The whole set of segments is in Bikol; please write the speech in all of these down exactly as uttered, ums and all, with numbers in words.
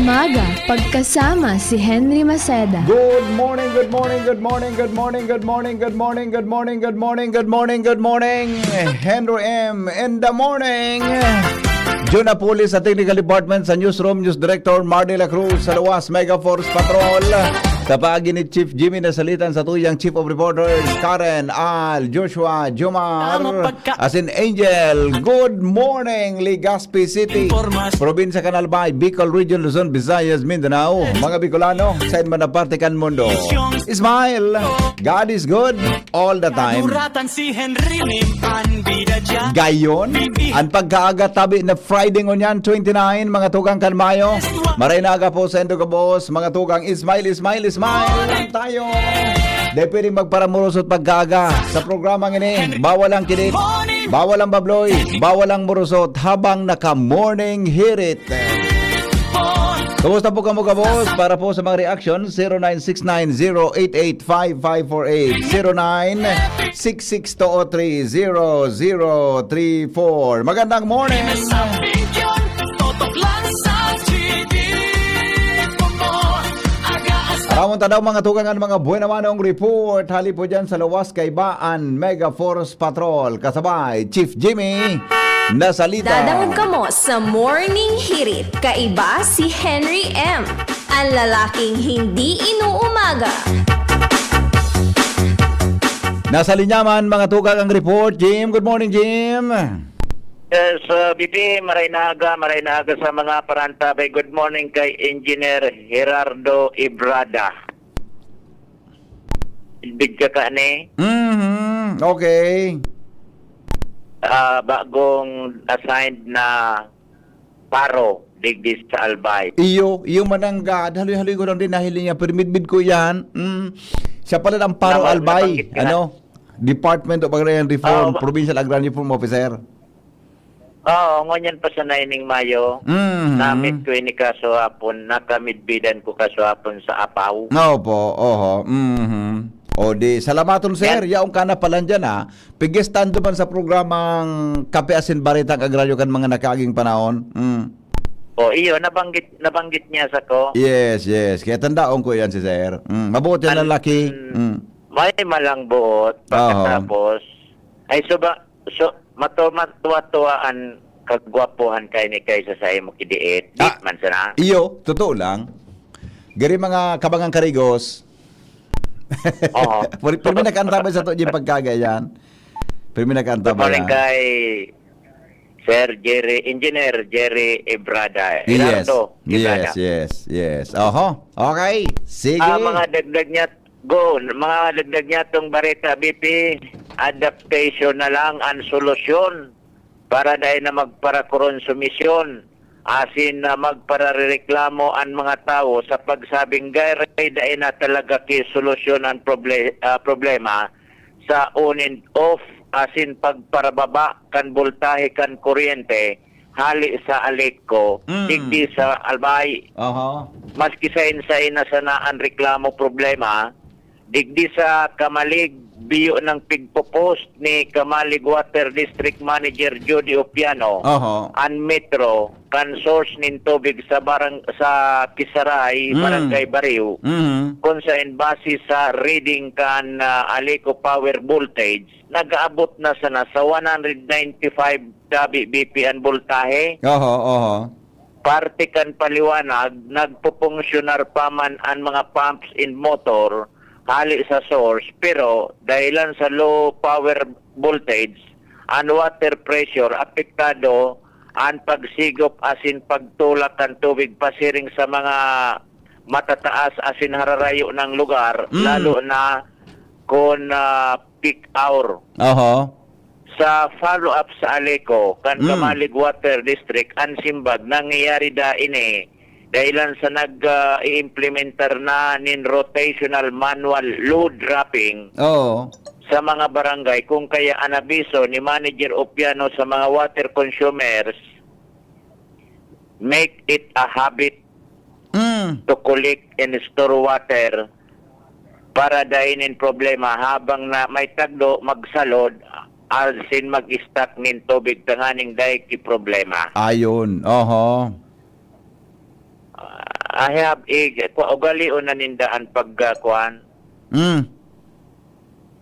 Aga, pagkasama si Henry Maceda. Good morning, good morning, good morning, good morning, good morning, good morning, good morning, good morning, good morning, good morning, good morning. Henry M in the morning. Jun Apulis sa Technical Department, sa Newsroom, News Director Mardy La Cruz, sa Luwas, Mega Force Patrol. Sa paagi ni Chief Jimmy na salitan sa tuyang Chief of Reporters, Karen Al, Joshua, Jomar, Tama pagka- as in Angel. Good morning, Legazpi City. Informas- Probinsya kan Albay, Bicol Region, Luzon, Visayas, Mindanao. Mga Bicolano, sa man na parte kan mundo. Smile! God is good all the time. Nuratan si Henry Lim, an bida dyan. Gayon, Bibi. Ang pagkaaga tabi na Friday ngunyan, twenty-nine, mga tugang kan Mayo. Maray na aga po sa indo gabos, mga tugang. Smile, smile, smile lang tayo. Di pwedeng magparamurusot pagkaaga sa programang ini. Bawal ang kilit, bawal ang babloy, bawal ang murusot habang naka-morning hirit. Kumusta po kamo, kabos? Para po sa mga reaction, zero nine six nine zero eight eight five five four eight, zero nine six six two three zero zero three four. Magandang morning! Sa Bigyan, totok lang sa T V. Aramon ta daw, mga tugang, an mga buena manong report. Hali po dyan sa luwas, kaiba an Mega Force Patrol. Kasabay, Chief Jimmy, nasalita. Dadangog kamo sa Morning Hirit. Kaiba si Henry M, an lalaking hindi inuumaga. Nasa linya man, mga tugang, ang report. Jim, good morning, Jim. Yes, uh, B P, maray na aga, maray na aga sa mga parantabay. Good morning kay Engineer Gerardo Ibrada. Big ka ka ni? Mhm, okay. Ah, bagong assigned na paro, digdi sa Albay. Iyo, iyo man ang gad. Haloy-haloy ko lang din, nahiling niya. Pero midbid ko yan. Mm. Siya pala ang paro Naba-, Albay. nabanggit ka na. Ano? Department of Agrarian Reform, Oo, ba- Provincial Agrarian Reform Officer. Oo, ngunyan pa sa naining Mayo, Mhm. na-meet ko ini kaso hapon, nakamidbidan ko kaso hapon sa Apaw. Opo, oho, mhm. O di, salamaton, sir. Yan. Yaon ka na pala dyan, ha. Pigestando man sa programang Kape Asin Baretang Agraryo kan mga nakaaging panahon. Mm. O, iyo, nabanggit, nabanggit niya sa ko. Yes, yes. Kaya tandaon ko yan si sir. Mm. Mabuti na An-, lalaki. mm, Mm. may malang buot. Oho. Pagkatapos, ay, suba-, So, matu-, matuwa-tuwa an kagwapuhan kaini kaysa sa imo kidiit. Di Ah, man sana. Iyo, totoo lang. Gari mga kabangang karigos. Oo. Pero, pero may nag-antabay sa to, yung pagkagayan. Pero may nag-antabay, Good morning ah. kay Sir Jerry, Engineer Jerry Ebrada. Yes. Gerardo Ebrada. Yes, yes, yes. Oho. Okay. Sige. Ah, mga dagdag niya, Go, mga dagdag niya tong bareta, B P, adaptation na lang ang solusyon para dai na magparakoronsumisyon, asin na magpararereklamo an mga tawo sa pagsabing gairay dai na talaga ki solusyon an proble-, ah, problema sa on and off asin pagparababa kan boltahe kan kuryente hali sa Aleco, Mm. digdi sa Albay. Aha. Maski sain-sain na sana an reklamo problema, digdi sa Camalig, biyo nang pigpo-post ni Camalig Water District Manager Judy Opiano Aha. an metro kan source nin tubig sa barang-, sa Kisaray, Mm. Barangay Bariw, Mhm. kung sain base sa reading kan, ah, Aleco Power Voltage, nag-aabot na sana sa one hundred ninety-five tabi B P an boltahe. Oho, oho. Parte kan paliwanag, nagpupunsyonar pa man an mga pumps and motor hali sa source, pero dahilan sa low power voltage, an water pressure apektado an pagsigop asin pagtulak kan tubig pasiring sa mga matataas asin hararayo nang lugar, Mm. lalo na kun, ah, peak hour. Oho. Sa follow-up sa Aleco, kan Mm. Camalig Water District, an simbag, nangyayari daa ini dahilan sa nag, ah, i-implementar na nin rotational manual load dropping Oo. sa mga barangay, kung kaya an abiso ni Manager Opiano sa mga water consumers, make it a habit Mm. to collect and store water para dai nin problema habang na may tagdo, magsalod, asin mag-stock nin tubig tanganing dai ki problema. Ayun, oho. Ah, I have a, kwa-, ugalion na ninda an pag, ah, kuwan, Mm.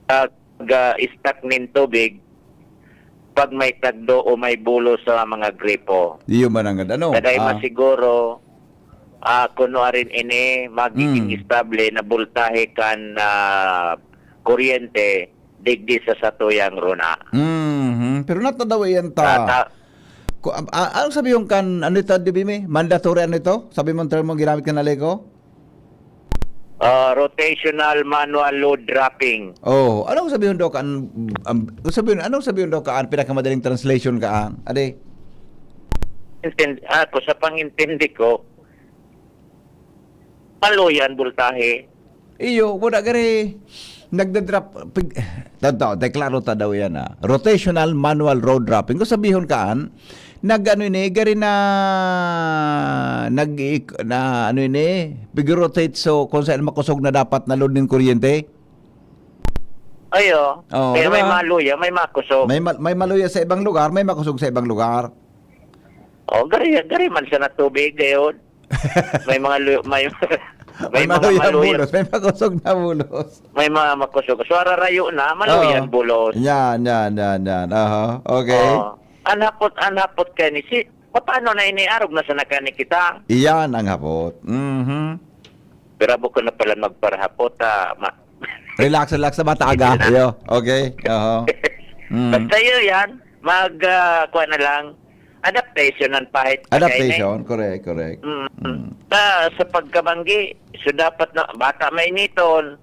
pag, ah, stock nin tubig pag may tagdo o may bulos sa mga gripo. Iyo man ang ano, Kaya ah. masiguro, ah, kuno arin ini magiging Mm. estable na boltahe kan, ah, kuryente digdi sa satuyang runa. Mhm. Pero natadawa yan ta. Tata- Ku-, ah, ah, anong sabi yung kan, ano ito, di ba, may mandatory, ano ito? Sabi mo, ang termo ginamit ka na, Leko? Ah, rotational manual load dropping. Oh, anong sabi yung daw kaan, um, sabi yun, anong sabi yung daw kaan, pinakamadaling translation kaan? Ade? Intin-, ako, sa pangintindi ko, maluya an boltahe. Iyo, wala gari. Nagda-drop, pig-, totoo, deklaro ta daw yan, ah. Rotational manual road dropping. Kung sabihon kaan, nag-ano ini, gari na, nag-, na, ano ini, pig-rotate, so, kung saan makosog na dapat na load nin kuryente. Ayo. Oh, Kaya di may ba? maluya, may makusog. May ma-, may maluya sa ibang lugar, may makusog sa ibang lugar. Oh, gari, gari man sa natubig, gayon. May mga lu-, may, May may mga maluya maluya. bulos, may makusog na bulos. May mga makusog. So, ararayo na, maluya Oo. ang bulos. Yan, yan, yan, yan. Aha, okay. Oh. An hapot, an hapot kani si, paano na ini? Arog na sana kani kita? Iyan ang hapot. Mhm. Pero abo ko na pala magparahapot, ah, ma- Relax, relax na, bata aga. Sige na. Iyo, okay. Aha. Mm. Basta yun yan, mag, ah, kuha na lang, adaptation ang pahit. Adaptation, correct, correct. Mm. Mm. Sa, sa pagkabanggi, so dapat na, bata mainiton,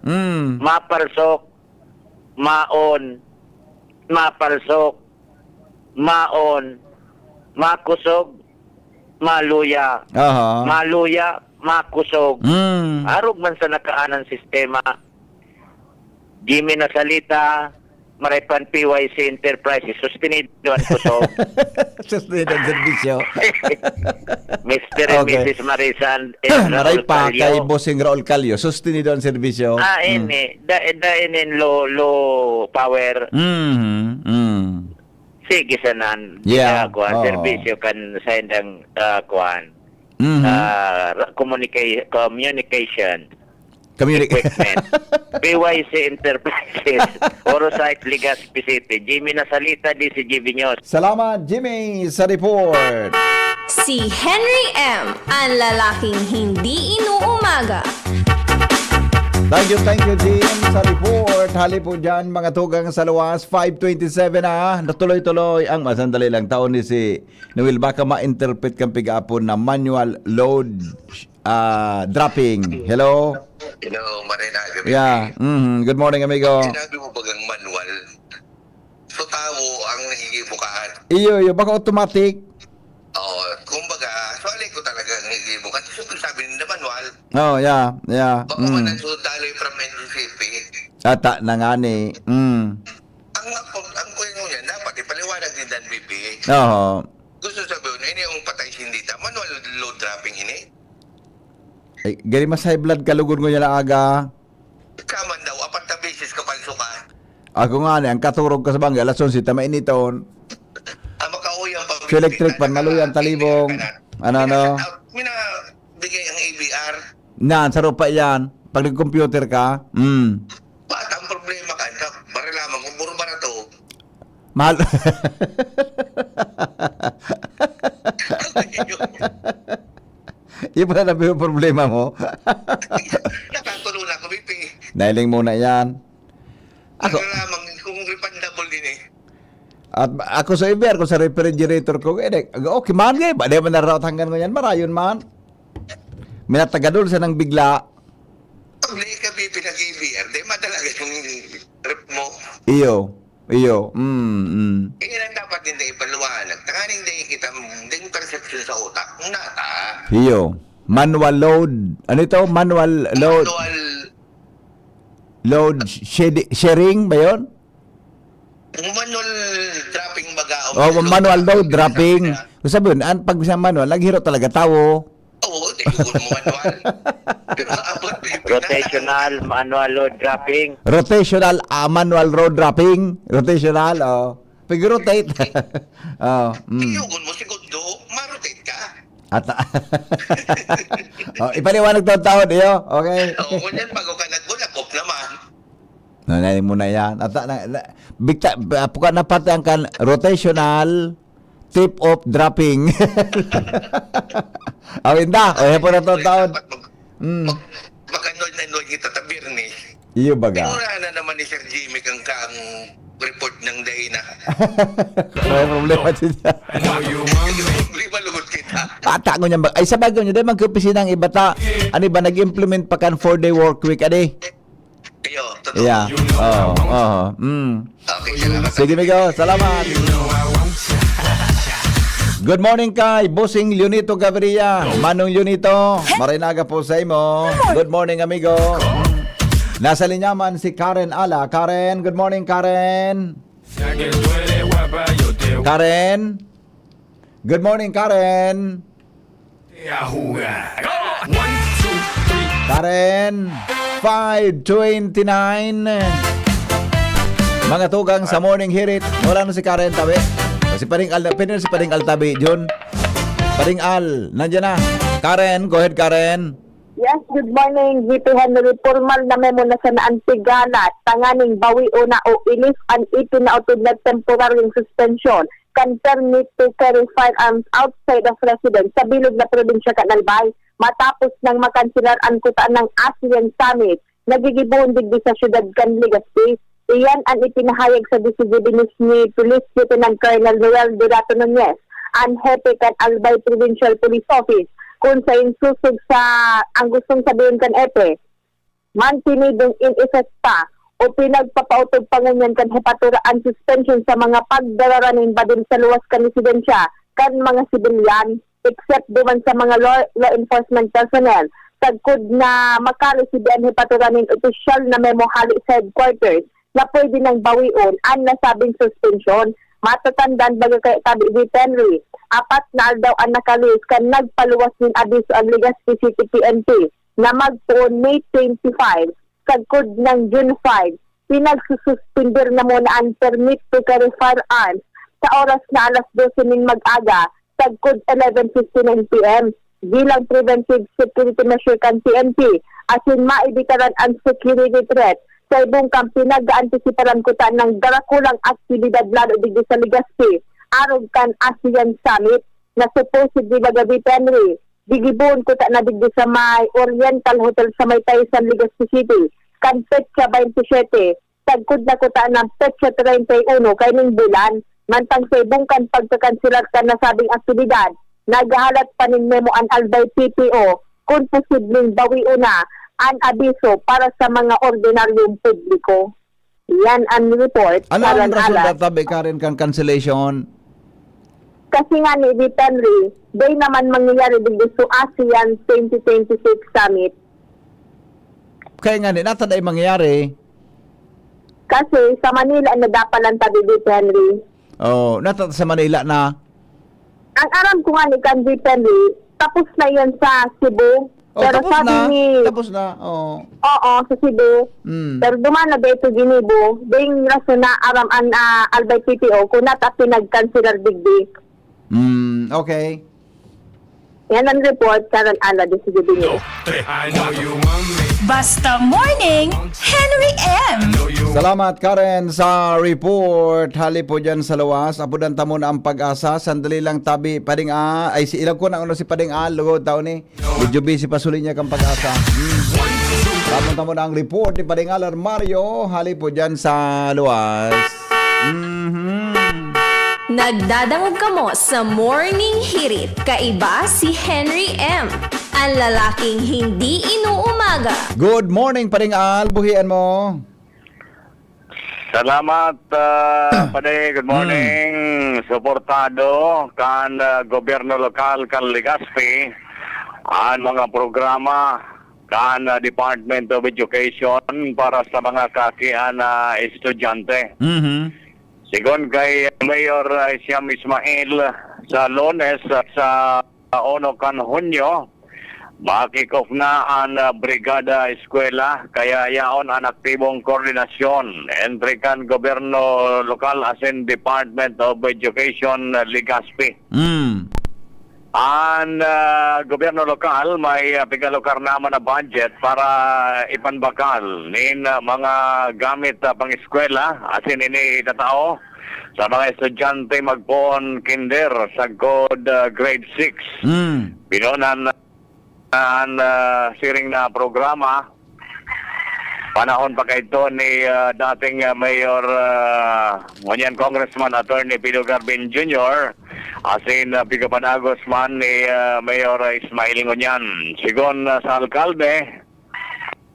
Mm. mapalsok, maon, mapalsok, maon, makusog, maluya. Aha. Maluya, makusog. Mm. Arog man sa nakaanang sistema. Jimmy Nasalita, Maraypan P Y C Enterprises, sustenido ang kusog. Sustenido ang serbisyo. Mister and Okay. Missus Marisan and Raul Maray pa Calio. kay Bossing Raul Calio, sustenido ang serbisyo. Ah, Mm. ini. Da-, da-, inin low, low power. Mhm, mm. Sige, sanan. Yeah, Kaya, kuwan, oo. serbisyo kan sa indang, ah, kuwan. Mhm. Ah, ra-, communica-, communication Communi- equipment. P Y C Enterprises, Orosite, Legazpi City. Jimmy Nasalita, D C G B News. Salamat, Jimmy, sa report. Si Henry M, ang lalaking hindi inuumaga. Thank you, thank you, Jim, sa report. Hali po dyan, mga tugang sa luwas, five twenty-seven na. Natuloy-tuloy ang masandali lang taon ni si Noel. Baka ma-interpret kang piga-apon na manual load, ah, dropping. Hello? Hello, Marina, gabi. Yeah. Mhm. Good morning, amigo. Sinabi mo bagang manual? So, tawo ang nahihibo kaan. Iyo, iyo. Baka automatic. Oo. Kumbaga, so, alay ko talaga ang nahihibo. Kasi siyempre sabi nila manual. Oh, yeah, yeah. Baka Mm. man ang sundalo yung from N C C P. Ata na nga ni. Mm. Ang, ang, ang kuya nyo yan, dapat ipaliwanag ni Dan B P. Oo. Gusto sabihin, ini yung patay sindita. Manual load dropping ini? Ay, gari mas high blood ka, lugod ko niya na aga. Ikaw man daw, apat na beses ka palso ka. Ako nga ni, ang katurog ka sa bangga, alas onse, ta mainiton. Ah, makauyan pa. So, electric pan, maluyan, talibong. Ano, ano? Minashout out, minabigay ang A B R. Nan, sa rupa yan. Pag nag-computer ka, mm. Ba't ang problema ka? Sa baril lamang, kung puro barato. Mahal. Yung pala na yung problema mo. Nakatulo na ako, B P. Nailing muna yan. Ako Para lamang kung refundable din eh. At ako sa iber, kung sa refrigerator ko, eh, di- okay man, eh, ba, di man naraot hanggang ngayon, marayon man. Minatagadol sa nang bigla. Pag di ka B P nag-A B R, di madala yung rep mo. Iyo. Iyo. Mm, mm. Kaya lang dapat din tayo ipaliwanag. Tanganing di kita, din perception sa utak. Nata. Iyo. Manual load. Ano ito? Manual load. Manual. Load shedi-, sharing ba yun? Kung manual dropping baga, o Oh, manual manual load dropping. Sabi yun, ang pag sa manual, naghiro talaga tawo. Oo, di ko mo manual. Pero abot, di Rotational, manual load dropping. Rotational, ah, manual road dropping. Rotational, oh. Pag-rotate. Oh, mm. Iyugon mo, segundo, ma-rotate ka. Ata. Oh, ipaliwanag taon-taon, iyo. Okay. Oo, ngunyan bago ka nagulakop naman. Nanay mo na yan. Ata na, na bigta, apo ka na parte ang kan rotational tip-off dropping. Awin da. O, yan po na taon-taon. Dapat mag-, Mm. mag-, mag-anoid-anoid kita, tabi rin eh. Iyo baga. Pero wala na naman ni Sir Jimmy kang, kang report ng dahil na. May problema siya. Problema lugod kita. Bata ko niyan ba? Ay, sabay ko niya, dahil magkaopisina ang iba ta. Ano ba, nag-implement pa kan four-day work week, adi? Iyo, totoo. Yeah. Oo, oo. Mm. Okay, salamat. Sige, amigo. Salamat. Good morning kay Bossing Leonito Gaviria. Manong Leonito, marinaga po sa imo. Good morning, amigo. Nasa linya man si Karen Ala. Karen, good morning, Karen. Karen. Good morning, Karen. Karen, five twenty-nine. Mga tugang sa Morning Hirit. Wala na si Karen tabi. Si Paring Al, pwede na si Paring Al tabi, Jun. Paring Al, nandiyan na. Karen, go ahead, Karen. Yes, good morning, G P Henry. Formal na memo na sa Antigana, tanganing bawion na o i-lift an itinautod na temporaryong suspensyon kan permit to carry firearms outside of residence sa bilog na probinsya kan Albay, matapos nang makanselar an kuta ng ASEAN Summit na gigibohon digdi sa siyudad kan Legazpi. Iyan an ipinahayag sa D C G B News ni Police Lieutenant Colonel Noel Dorato Nunez, an hepe kan Albay Provincial Police Office, kun sain susog sa ang gustong sabihon kan hepe, mantinidong in effect pa o pinagpapautog pa ngunyan kan hepatura an suspension sa mga pagdarara nin badil sa luwas kan residensya kan mga sibilyan, except duman sa mga law, law enforcement personnel, sagkod na makaresibi an hepatura nin opisyal na memo hale sa headquarters na pwede nang bawion an nasabing suspensyon. Matatandaan baga kaya tabi ni Henry, apat na aldaw an nakalihis kan nagpaluwas nin abiso an Legazpi City P N P na magpoon May twenty-five, sagkod ng June five, pinagsususpender na muna an permit to carry firearms sa oras na alas dose nin mag-aga, sagkod eleven fifty-nine P M, bilang preventive security measure kan P N P, asin maibitaran an security threat sa ibong kan pinag-aantisiparan kuta ng darakulang aktibidad lalo digdi sa Legazpi, arog kan ASEAN Summit na supposedly, baga ni Henry, gigibohon kuta na digdi sa may Oriental Hotel sa may Taysan, Legazpi City, kan petsa twenty-seven, sagkod na kuta ng petsa treinta y uno kaining bulan. Mantang sa ibong kan pagkakanselar kan nasabing aktibidad, naghahalat pa nin memo an Albay P P O kun posibleng bawion na an abiso para sa mga ordinaryong publiko. Yan ang report. Ano ang rason data ba, Karen, kan cancellation? Kasi nga ni Di Henry, day naman mangyayari digdi sa ASEAN twenty twenty-six Summit. Kaya nga ni, nata day mangyayari? Kasi sa Manila na dapat lang tabi, Di Henry. Oh, nata sa Manila na? Ang aram ko nga ni kan Di Henry, tapos na yan sa Cebu. Oh, pero tapos sabi na. Ni, tapos na. Oo. Oo, sa Cebu. Mm. Pero duman na dito ginibo. Ding rason na aram ang, ah, Albay P P O kung nata pinagkanselar digdi. Mm, okay. Yan ang report, Karen Ala de Sigadinho. Basta Morning, Henry M. Salamat, Karen, sa report. Hali po dyan sa luwas. Apudan tamo na ang pag-asa. Sandali lang, tabi. Pading A. Ay, si ilag ko na uno si Pading A. Lugod tao ni. Medyo busy pa suli niya kang pag-asa. Hmm. Tapos tamo na ang report ni Pading Alar Mario. Hali po dyan sa luwas. Mhm. Nagdadangog kamo sa Morning Hirit. Kaiba si Henry M, ang lalaking hindi inuumaga. Good morning, Pading Al. Buhian mo. Salamat, ah, Padi. Good morning. Suportado kan, ah, gobyerno lokal kan Legazpi ang mga programa kan, ah, Department of Education para sa mga kaakian na estudyante. Mhm. Sigon kay Mayor, ah, Siam Ismail, sa Lunes, ah, sa uno kan Hunyo, ma-kick off na an, ah, Brigada Eskwela, kaya yaon an aktibong koordinasyon entre kan gobyerno lokal asin Department of Education, ah, Legazpi. Mm. An, ah, gobyerno lokal may, ah, pigalukar naman na budget para ipanbakal nin, ah, mga gamit, ah, pang-eskwela, asin ini itatao sa mga estudyante magpoon kinder sagkod, ah, grade six. Mm. Pinonan an, ah, siring na programa. Panahon pa kaidto ni, ah, dating, ah, Mayor, ah, ngunyan Congressman Attorney Pido Garvin Junior, asin, ah, pigapadagos man ni, ah, Mayor Ismail ngunyan. Sigon, ah, sa alkalde,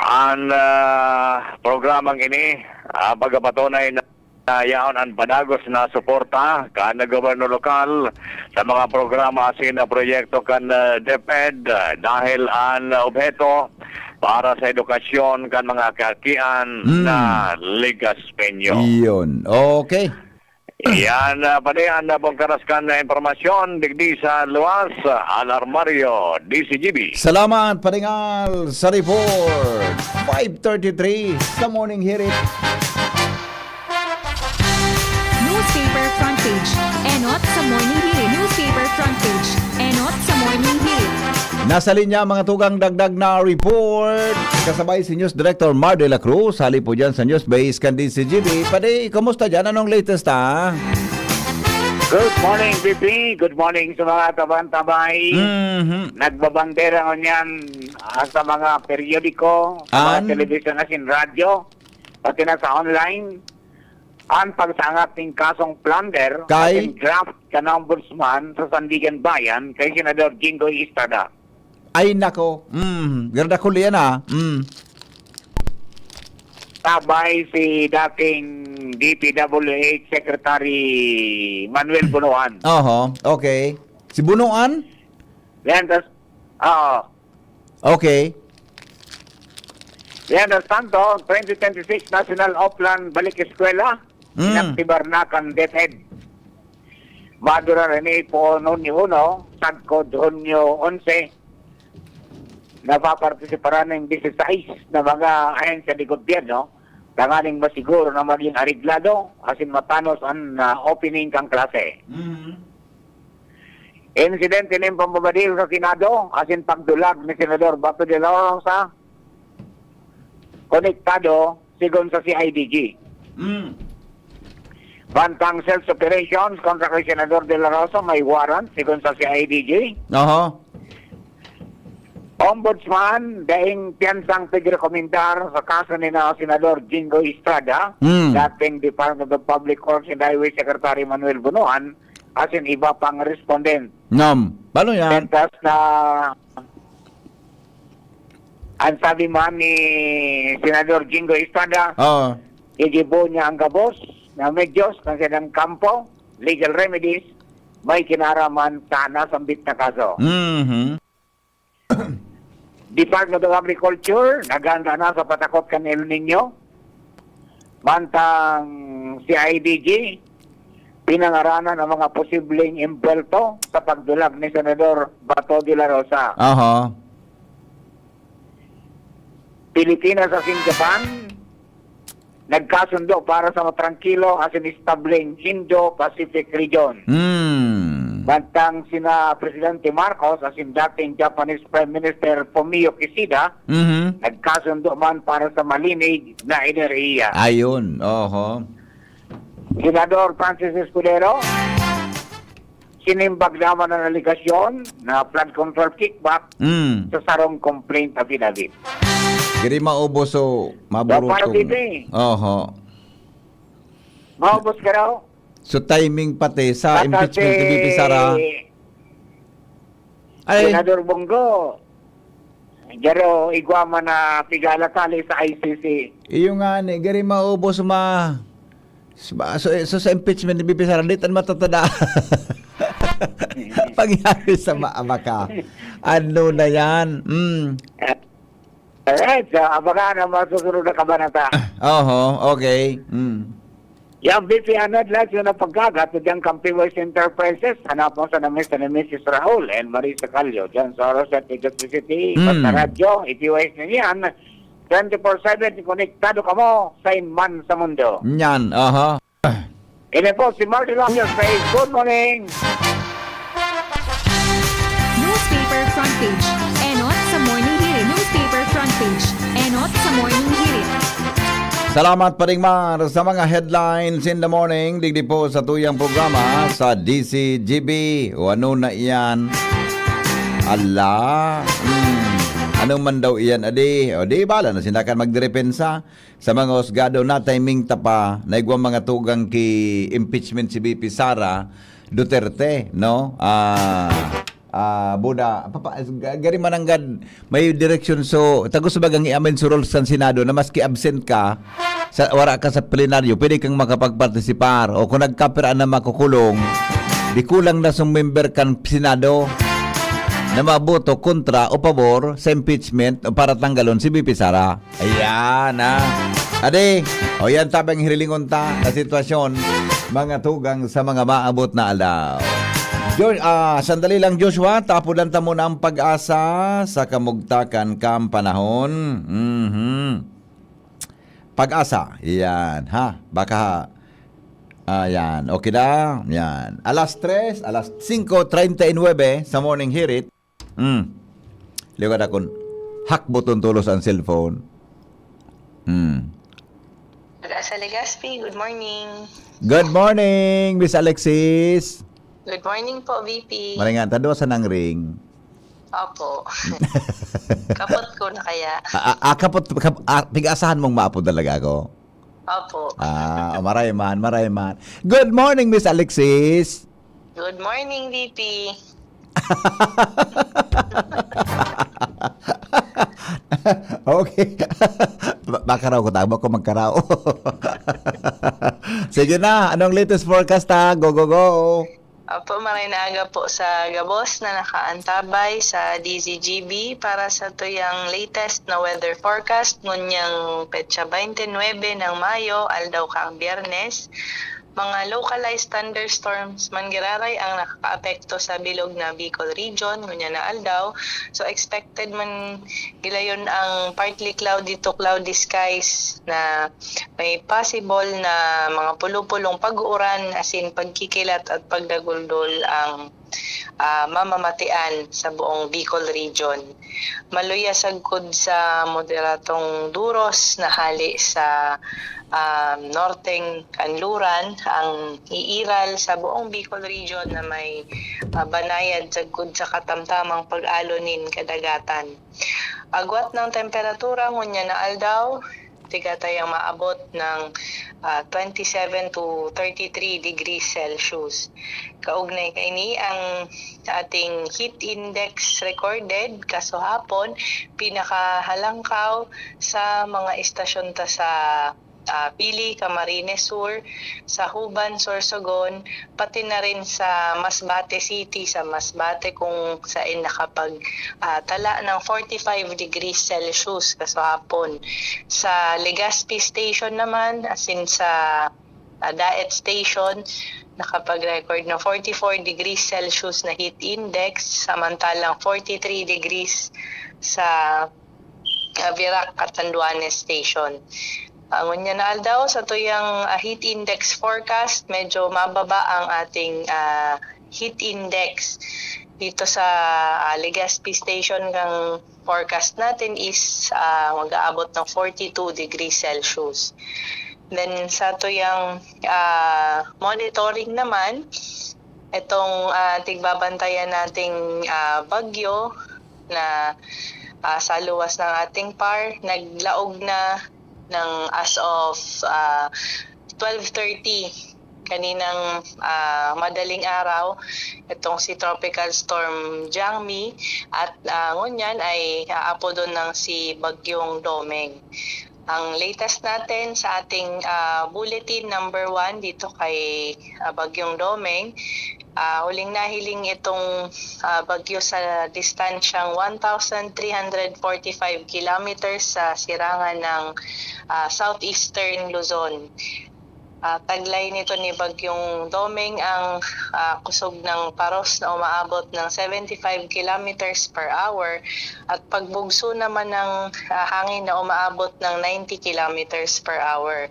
an, ah, programang ini, ah, pagkapatunay na ah, yaon an padagos na suporta kan gobyerno lokal sa mga programa asin proyekto kan, ah, DepEd, ah, dahil an obheto para sa edukasyon kan mga kakian Mm. na Legaspeño. Iyon. Okay. Yan, ah, padi an, ah, pangkaras kan impormasyon digdi sa luwas, ah, Alarmario, D C G B. Salamat, Padingal, sa report. Five thirty-three sa Morning Hirit. Newspaper front page. Enot sa Morning Hirit. Newspaper front page. Enot sa Morning Hirit. Nasa linya, mga tugang, dagdag na report. Kasabay si News Director Mar de la Cruz. Hali po dyan sa News Base kan D C G B. Padi, kumusta dyan? Anong latest, ha? Good morning, B P. Good morning sa mga tabang-tabay. Mhm. Nagbabandera ngunyan, ah, sa mga periodiko, sa mga An? telebisyon asin radyo, pati na sa online. An pagsangap nin kasong plunder Kay? asin graft kan Ombudsman sa Sandiganbayan kay Senador Jinggoy Estrada. Ay, nako. Mm, gardakul yan, ah. Mm. Tabay si dating D P W H Secretary Manuel Bonoan. Oho, okay. Si Bonoan? Yan, tas, oo. Okay. Yan, tas tanto, twenty twenty-six National Oplan Balik Eskwela, Mm. inaktibar na kan DepEd. Madurar ini po Hunyo uno, sagkod Hunyo onse, napapartisiparan nin dieciséis na mga ahensya de gobyerno tanganing masiguro na magin areglado asin matanos an, ah, opening kan klase. Mhm. Insidente nin pambabadil sa Senado asin pagdulag ni Senador Bato de la Rosa, konektado sigon sa C I D G. Mm. Bantang search operations kontra kay Senador De La Rosa, may warrant sigon sa C I D G. Oho. Ombudsman, daing piyansang pigrekomendar sa kaso ni na Senador Jinggoy Estrada, Mm. dating Department of Public Works and Highway Secretary Manuel Bonoan, asin iba pang respondent. Nam, paano yan? Mentas na Ang sabi man ni Senador Jinggoy Estrada, Oo. igibo niya ang gabos na medyos kan saindang kampo, legal remedies, may kinaraman sa nasambit na kaso. Mhm. Department of Agriculture, naghanda na sa patakot kan El Nino. Mantang C I D G, pinangaranan ang mga posibleng embwelto sa pagdulag ni Senador Bato de la Rosa. Aha. Pilipinas asin Japan, nagkasundo para sa matrangkilo asin estableng Indo-Pacific region. Hmm. Mantang sina Presidente Marcos asin dating Japanese Prime Minister Fumio Kishida, Mhm. nagkasundo man para sa malinig na enerhiya. Ayun, oho. Senador Francis Escudero, sinimbag naman ang alegasyon na flood control kickback Mm. sa sarong complaint affidavit. Diri maubos o maburot So, para kung dito eh. Oho. Maubos ka daw? So, timing pati sa Baka impeachment ni si V P Sara. Ay. Senador Bong Go, Jaro, igwa man na pigalakali sa I C C. Iyo nga ni, gari maubos ma-, sa, sa, sa, sa impeachment ni V P Sara, di tan matatada. Pangyari sa maabaka. Ano na yan? Mm. Alright, so abangan ang mga susunod na kabanata. Oho, okay. Mm. Yang V P Anod, lahat yun ang pagkagat sa diyang Kampi West Enterprises. Hanapon sa namis ni Missus Raul and Marisa Calio dyan sa Rosette, Legazpi City. Mm. Basta radyo, itiwais na niyan. Twenty-four seven, konektado kamo sa inman sa mundo. Yan, aha. Ini po si Marty Longyo sa Good Morning. Page. Enot sa Morning Hirit. Newspaper front page. Enot sa Morning Hirit. Salamat, Paring Mar, sa mga headlines in the morning. Digdi po sa tuyang programa sa D C G B. O ano na iyan? Ala, hmm, ano man daw iyan, adi? O di, bala na sinakan magderepensa sa mga husgado na timing tapa na igwang mga tugang ki impeachment si B P Sara Duterte, no? Ah, ah, buda, papa, ga- gari mananggad, may direksyon so, tago sa bagang i-amend so rules sa Senado na maski absent ka, sa, wala ka sa plenaryo, pwede kang makapagpartisipar. O kung nagkapira na makukulong, di kulang na sung member kan Senado na maboto kontra o pabor sa impeachment o para tanggalon si B P Sara. Ayan, ha. Ade, o yan tabang hirilingon ta na sitwasyon, mga tugang sa mga maabot na aldaw. Jo- ah, sandali lang, Joshua, tapudan ta muna ang pag-asa sa kamugtakan kang panahon. Mhm. Pag-asa, yan, ha? Baka, ayan, okay na? Yan. Alas tres, alas singko treinta y nuebe sa Morning Hirit. Hmm. Liwat akon, hakboton tolos ang cellphone. Hmm. Pag-asa Legazpi, good morning. Good morning, Miss Alexis. Good morning po, V P. Maringan, tadwa sa nang ring. Opo. Kapot ko na kaya. Ah, ah, ah, kapot, kap, ah, pig-asahan mong maapod talaga ako. Opo. Ah, maray man, maray man. Good morning, Miss Alexis. Good morning, V P. Okay. Ba- Bakaraw ko, tama ko magkaraw. Sige na, anong latest forecast ha? Go, go, go. Opo, maray na aga po sa gabos na nakaantabay sa D Z G B para sa tuyang latest na weather forecast ngunyang petsa twenty-nine ng Mayo, aldaw kang Biyernes. Mga localized thunderstorms man giraray ang nakakaapekto sa bilog na Bicol Region ngunya na aldaw. So expected man gilayon ang partly cloudy to cloudy skies na may possible na mga pulo-pulong pag-uuran, asin pagkikilat at pagdaguldol ang ah, mamamatian sa buong Bicol Region. Maluya sagkod sa moderadong duros na hale sa ah, norteng kanluran ang iiral sa buong Bicol Region na may ah, banayad sagkod sa katamtamang pag-alo nin kadagatan. Agwat ng temperatura ngunyan na aldaw, tiga tayang maabot ng ah, twenty-seven to thirty-three degrees Celsius. Kaugnay kaini ang ating heat index recorded kasuhapon, pinakahalangkaw sa mga estasyon ta sa ah, Pili, Camarines Sur, sa Huban, Sorsogon, pati na rin sa Masbate City, sa Masbate kung saan nakapag ah, tala ng forty-five degrees Celsius kasuhapon. Sa Legazpi Station naman, as in sa ah, Daet Station, nakapag-record ng forty-four degrees Celsius na heat index, samantalang forty-three degrees sa ah, Virac Catanduanes Station. Ah, ngunyan na aldaw, sa tuyang ah, heat index forecast, medyo mababa ang ating ah, heat index. Dito sa ah, Legazpi Station, ang forecast natin is ah, mag-aabot ng forty-two degrees Celsius. Then sa tuyang ah, monitoring naman, itong ah, tigbabantayan nating ah, bagyo na ah, sa luwas ng ating par, naglaog na ng as of ah, twelve thirty kaninang ah, madaling araw itong si Tropical Storm Jangmi at ah, ngunyan ay aapodon ng si Bagyong Domeng. Ang latest natin sa ating ah, bulletin number one dito kay ah, Bagyong Domeng, ah, huling nahiling itong ah, bagyo sa distansyang one thousand three hundred forty-five kilometers sa sirangan ng ah, southeastern Luzon. Ah, taglay nito ni Bagyong Domeng ang ah, kusog ng paros na umaabot ng seventy-five kilometers per hour at pagbugso naman ng ah, hangin na umaabot ng ninety kilometers per hour.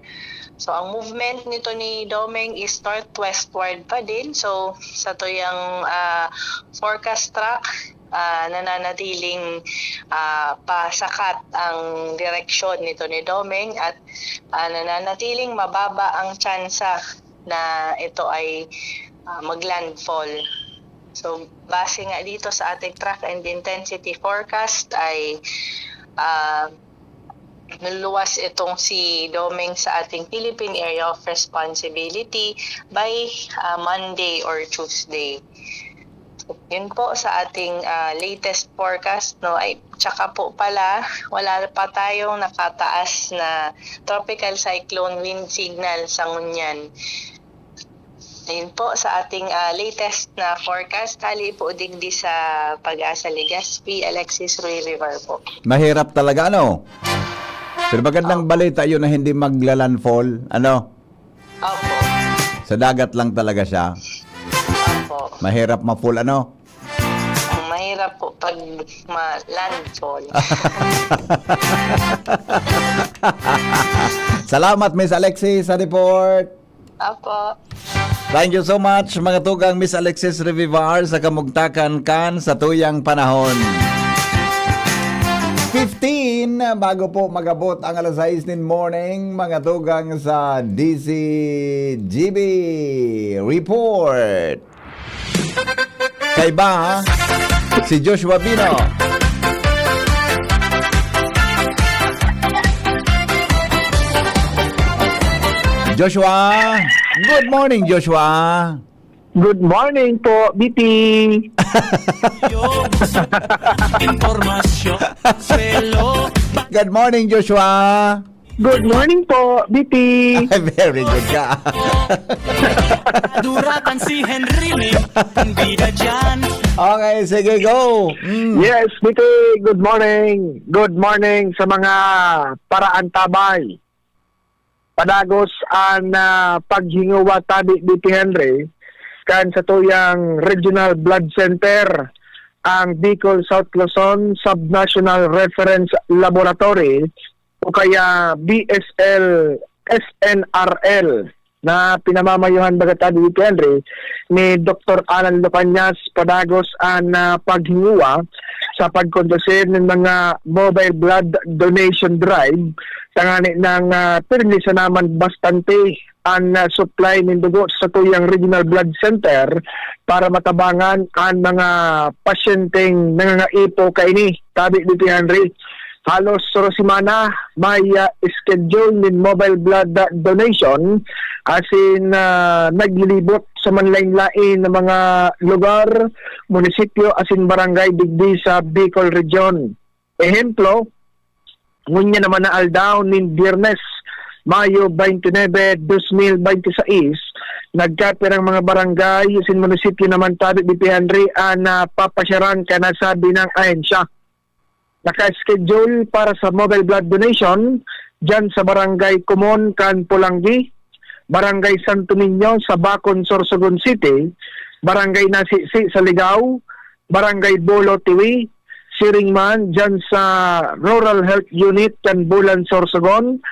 So ang movement nito ni Domeng is northwestward pa din. So sa tuyang ah, forecast track, ah, nananatiling, ah, pasakat ang direksyon nito ni Domeng at, ah, nananatiling mababa ang tsansa na ito ay, ah, mag-landfall. So, base nga dito sa ating track and intensity forecast ay, ah, luluwas itong si Domeng sa ating Philippine Area of Responsibility by, ah, Monday or Tuesday. Yun po sa ating, ah, latest forecast, no? Ay, tsaka po pala, wala pa tayong nakataas na tropical cyclone wind signal sa ngunyan. Ayun po sa ating, ah, latest na forecast, hali po digdi sa Pag-asa Legazpi, Alexis Ruy River po. Mahirap talaga, ano? Pero magandang balita yun na hindi magla-landfall, ano? Opo. Sa dagat lang talaga siya. Opo. Mahirap ma-fall, ano? Ang mahirap po pag ma-landfall. Salamat, Miss Alexis, sa report. Opo. Thank you so much, mga tugang, Miss Alexis Revivar, sa kamugtakan kan sa tuyang panahon. Fifteen, bago po magabot ang alas sais nin morning, mga tugang sa D C G B Report. Kaiba, si Joshua Bino. Joshua! Good morning, Joshua! Good morning po, B P. Yung impormasyon, swelo, Good morning, Joshua! Good morning po, B P. Very good ka. Duratan si Henry Lim, ang bida dyan. Okay, sige, go! Mm. Yes, B P, good morning. Good morning sa mga paraantabay. Padagos an ah, paghinguwa tabi, B P Henry, kan sa tuyang Regional Blood Center, ang Bicol South Luzon Subnational Reference Laboratory o kaya B S L S N R L na pinamamayuhan baga tabi, B P Henry, ni Doktor Alan Lucanias. Padagos an ah, paghinguwa sa pagkondusir ng mga mobile blood donation drive tangani nang ah, pirmi sana man bastante an ah, supply nin dugo sa tuyang Regional Blood Center para matabangan an mga pasyenteng nangangaipo kaini. Tabi, B P Henry, halos saro semana may ah, schedule nin mobile blood ah, donation asin ah, naglilibot sa manlain-lain na mga lugar, munisipyo asin barangay digdi sa Bicol Region. Ehemplo, ngunyan naman na aldaw nin Biyernes, Mayo twenty-nine, twenty twenty-six, nagkapirang mga barangay asin munisipyo naman tabi, B P Henry, an ah, papasyaran kan nasabi nang ahensya. Naka-schedule para sa mobile blood donation dyan sa Barangay Kumon kan Polangui, Barangay Santo Niño sa Bacon, Sorsogon City, Barangay Nasisi sa Ligao, Barangay Bolo, Tiwi, siring man dyan sa Rural Health Unit kan Bulan, Sorsogon,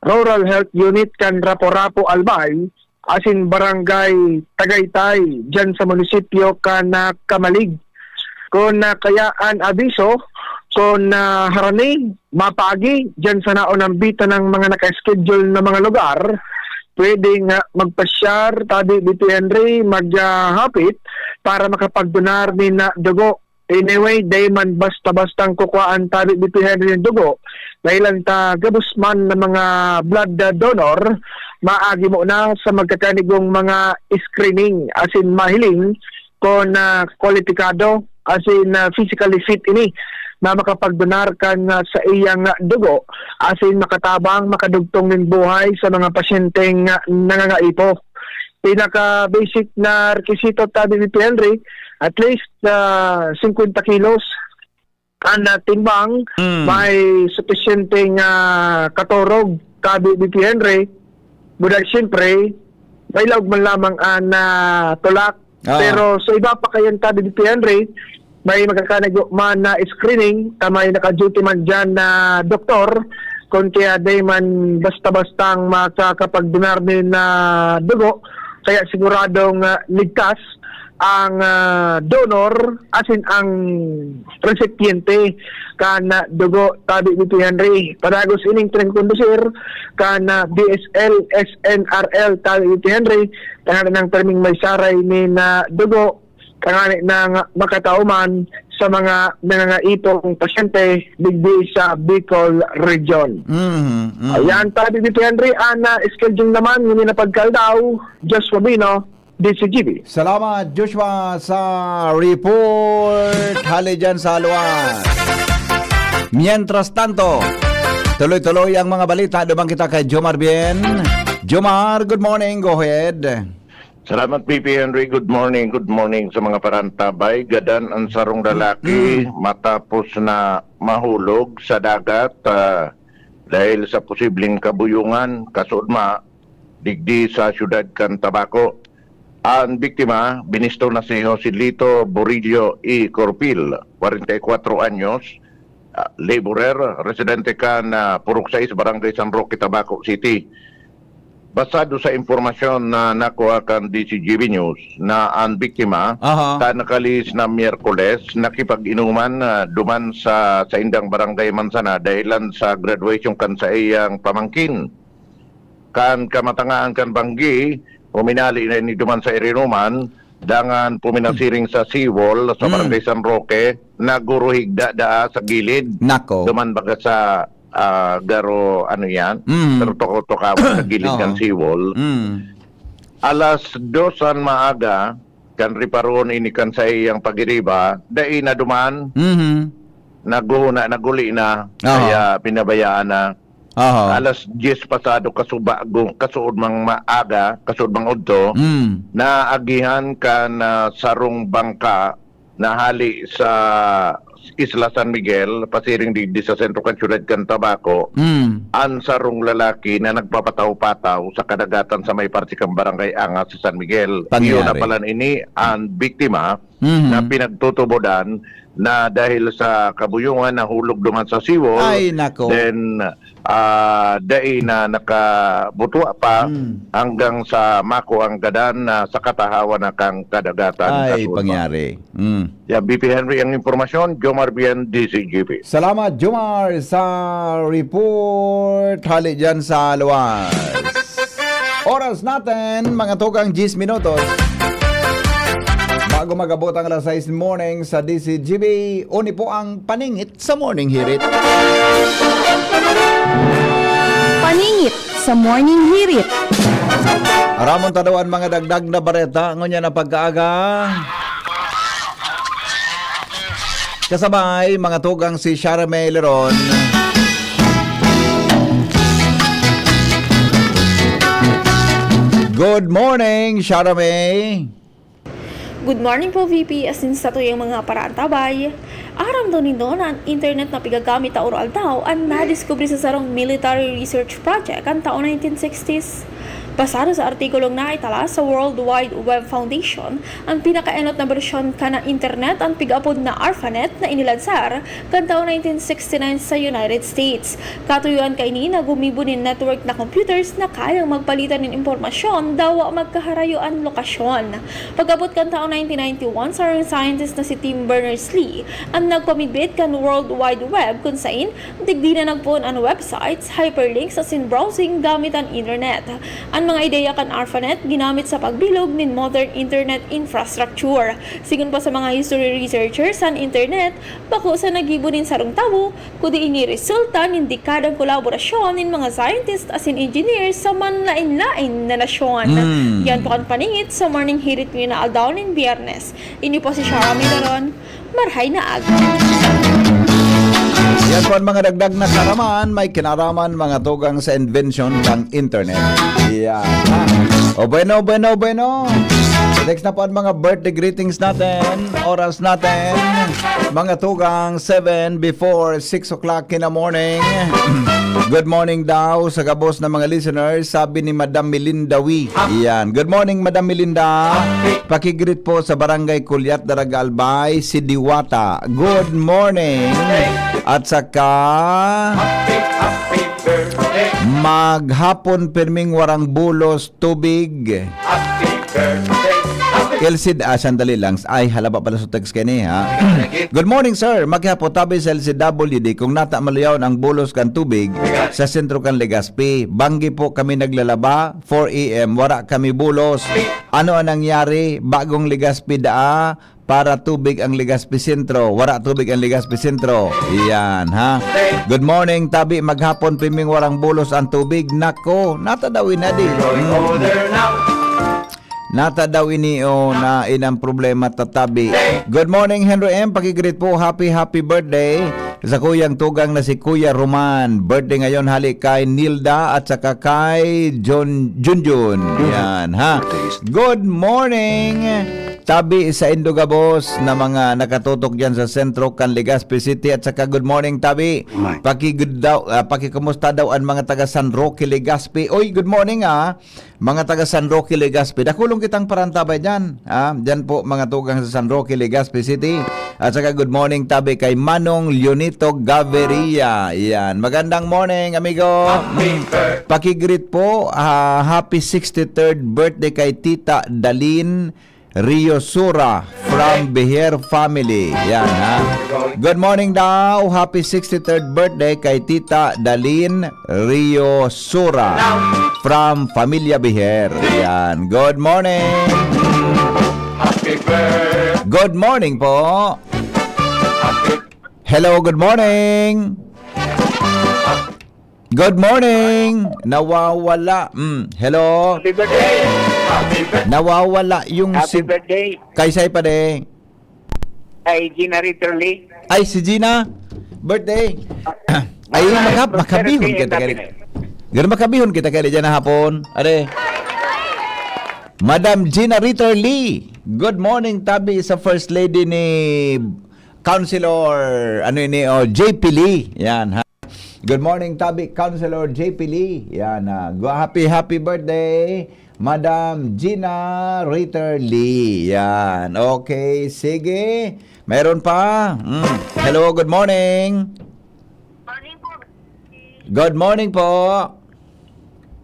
Rural Health Unit kan Rapo-Rapo, Albay, asin Barangay Tagaytay, dyan sa munisipyo kan ah, Camalig. Kun ah, kaya an abiso, kun ah, harani, mapaagi, dyan sa naon nambitan ng mga naka-schedule na mga lugar, pwedeng ah, magpasyar, tabi, B P Henry, maghapit para makapagdonar nin ah, dugo. Anyway, dai man basta-bastang kukuhaan tabi, B P Henry, nin dugo. Dahilan ta gabos man na mga blood ah, donor, maagi mo na sa magkakanigong mga screening asin mahiling kun ah, kwalipikado asin ah, physically fit ini na makapagdonar kan ah, sa iyang ah, dugo asin makatabang makadugtong nin buhay sa mga pasyenteng ah, nangangaipo. Pinaka-basic na rekisito tabi, B P Henry, at least ah, fifty kilos an ah, timbang, Mm. may supisyenteng ah, katorog tabi, B P Henry. Budag siyempre, may laog man lamang an ah, tulak. Ah. Pero sa iba pa kayan tabi, B P Henry, may magkakanago man na screening, ta may naka-duty man dyan na doktor, kun kaya dai man basta-bastang makakapagdonar nin ah, dugo, kaya siguradong ah, ligtas ang, ah, donor, asin ang resipiente kan, ah, dugo, tabi, B P Henry. Padagos ining pinagkondusir kan, ah, B S L S N R L, tabi, B P Henry, tanganing perming may saray nin, ah, dugo, tanganing makatao man sa mga nangangaipong pasyente digdi sa Bicol Region. Mhm, mhm. Ayan, tabi, B P Henry, ang, ah, schedule naman, ngunyan na pagkaldaw, Joshua Bino, D Z G B. Salamat, Joshua, sa report. Hali dyan sa Alua. Mientras tanto, tuloy-tuloy ang mga balita. Duman kita kay Jomar Bien. Jomar, good morning. Go ahead. Salamat, P P Henry. Good morning. Good morning sa mga parantabay. Gadan ang sarong lalaki matapos na mahulog sa dagat, ah, dahil sa posibleng kabuyungan, kasudma, digdi sa siyudad kan Tabaco. Ang biktima, binisto na si Joselito Burillo E. Corpil, kwarenta y kwatro anyos, ah, laborer, residente kan, ah, Purok sais, Barangay San Roque, Tabaco City. Basado sa impormasyon na nakuha kan D Z G B News, na ang biktima, Aha. kan nakalihis na Miyerkules, nakipag-inuman, ah, duman sa saindang barangay Mansana dahilan sa graduation kan saiyang pamangkin. Kan kamatangaan kan banggi, huminali na ini duman sa irinuman, dangan puminasiring sa seawall sa Hmm. Barangay San Roque, naguruhig da-, daa sa gilid. Nako. Duman baga sa, ah, garo, ano yan? Hmm. Pero tukaw-tukaw sa gilid Oo. ng seawall. Hmm. Alas dos an maaga, kan riparon ini kan saiyang pagiriba, dai na duman, Mhm. naghuhuna, naguli na, Aha. kaya pinabayaan na. Aha. Alas dyes pasado kasubago, kasuod mang maaga, kasuod mang udto, Mm. naagihan kan, ah, sarong bangka na hali sa Isla San Miguel, pasiring digdi sa sentro kan siyudad kan Tabaco, Mm. an sarong lalaki na nagpapataw-pataw sa kadagatan sa may parte kan Barangay Angas sa San Miguel. Pangyayari. Iyo na pala ini an biktima Mhm. na pinagtutubodan na dahil sa kabuyungan nahulog duman sa seawall. Ay, nako. Then, ah, dai na nakabutwa pa Hmm. hanggang sa makuang gadan na sa katahawan na kan kadagatan Ay, kasudma. Pangyari. Hmm. Yan, B P Henry ang impormasyon, Jomar Bien, D Z G B. Salamat, Jomar, sa report. Hali dyan sa luwas. Oras natin, mga tugang, diyes minutos. Bago mag-abot ang alas sais morning sa D Z G B, uni po ang paningit sa Morning Hirit. Paningit sa Morning Hirit. Aramon ta daw an mga dagdag na bareta ngunyan na pagkaaga. Kasabay, mga tugang, si Shara May Leron. Good morning, Shara May. Good morning po, V P. Asin sa tuyang mga paraantabay, aram daw nindo na an internet na pigagamit ta oro-aldaw an nadiskubre sa sarong military research project kan taon nineteen sixties. Basado sa artikulong naitala sa World Wide Web Foundation, an pinakaenot na bersyon kan internet, an pig-apod na ARPANET, na inilansar kan taon nineteen sixty-nine sa United States. Katuyoan kaini na gumibo nin network na computers na kayang magpalitan nin impormasyon dawa magkaharayo an lokasyon. Pag-abot kan taon nineteen ninety-one, sarong scientist na si Tim Berners-Lee an nagpamidbit kan World Wide Web, kun sain digdi na nagpoon an websites, hyperlinks asin browsing gamit an internet. An mga ideya kan ARPANET ginamit sa pagbilog nin modern internet infrastructure. Sigon pa sa mga history researchers, an internet bako sa naggibo nin sarong tawo, kundi ini resulta nin dekadang kolaborasyon nin mga scientist asin engineer sa manlaen-laen na nasyon. Hmm. Yan po an paningit sa Morning Hirit ngeni na aldaw nin Biyernes. Ini po si Shara Milaron. Marhay na aga. Yan po an mga dagdag na kaaraman, may kinaaraman, mga tugang, sa invention kan internet. Yan, ha? O bueno, bueno, bueno. Next na po an mga birthday greetings natin. Oras natin, mga tugang, seven before six o'clock in the morning. Good morning daw sa gabos na mga listeners, sabi ni Madam Melinda Wee. Yan. Good morning, Madam Melinda. Pakigreet po sa Barangay Kulyat, Daraga, Albay, si Diwata. Good morning. At saka, Happy, happy birthday. Maghapon pirming warang bulos tubig. Happy birthday. Happy L C D, ah, sandali lang. Ay, halaba pala sa text kaini, ha? Good morning, sir. Maghapon tabi sa L C W D kung nata maluyaw ang bulos kan tubig sa sentro kan Legazpi. Banggi po kami naglalaba, four a m. Wara kami bulos. Ano ang nangyari? Bagong Legazpi daa para tubig ang Legazpi Sentro. Wara tubig ang Legazpi Sentro. Iyan, ha? Good morning, tabi. Maghapon piming warang bulos ang tubig. Nako, nata daw inadi. Hmm. Nata daw ini, oh, na inang problema tatabi. Good morning, Henry M. Pakigreet po. Happy, happy birthday sa kuyang tugang na si Kuya Roman. Birthday ngayon, hali kay Nilda at saka kay John Junjun. Yan, ha? Good morning. Tabi sa Indogabos na mga nakatutok dyan sa sentro kan Legazpi City. At saka good morning, Tabi. Pakigud daw, ah, pakikumusta daw ang mga taga San Roque, Legazpi. Oy, good morning, ah. Mga taga San Roque, Legazpi, dakulon kitang parantabay dyan. Ah, dyan po, mga tugang sa San Roque, Legazpi City. At saka good morning tabi kay Manong Leonito Gaviria. Yan. Magandang morning, amigo. Pakigreet po. Ah, happy sixty-third birthday kay Tita Dalin Rio Sura from Beher family. Yan, ha. Good morning daw. Happy sixty-third birthday kay Tita Dalin Rio Sura from Familia Beher. Yan. Good morning. Good morning po. Hello, good morning. Good morning. Nawawala. Mm, hello. Happy birthday. Nawawala yung Happy sig- birthday. Kaysay pa de. Ay, Gina Ritterly. Ay, si Gina. Birthday. Ay, Ay, makab- Prosperity makabihon kita and kay happiness. Gano'n makabihon kita kay dyan na hapon. Are. Madam Gina Ritterly. Good morning, tabi sa First Lady ni Councilor, ano ini, oh, J P Lee. Yan, ha. Good morning, tabi, Councilor J P Lee. Yan, ah, gu- happy, happy birthday, Madam Gina Ritter Lee. Yan. Okay, sige. Meron pa? Mm. Hello, good morning. Morning po. Good morning po.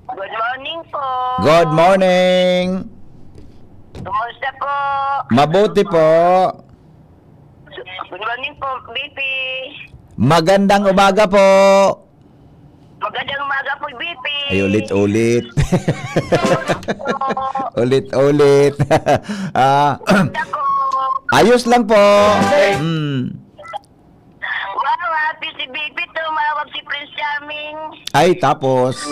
Good morning po. Good morning. Kumusta po? Mabuti po. Good morning po, B P. Magandang umaga po. Magandang umaga po, B P. Ay, ulit-ulit. Ulit-ulit. Ah, Kumusta po? Ayos lang po. Mm. Wow, happy si B P, tumawag si Prince Charming. Ay, tapos.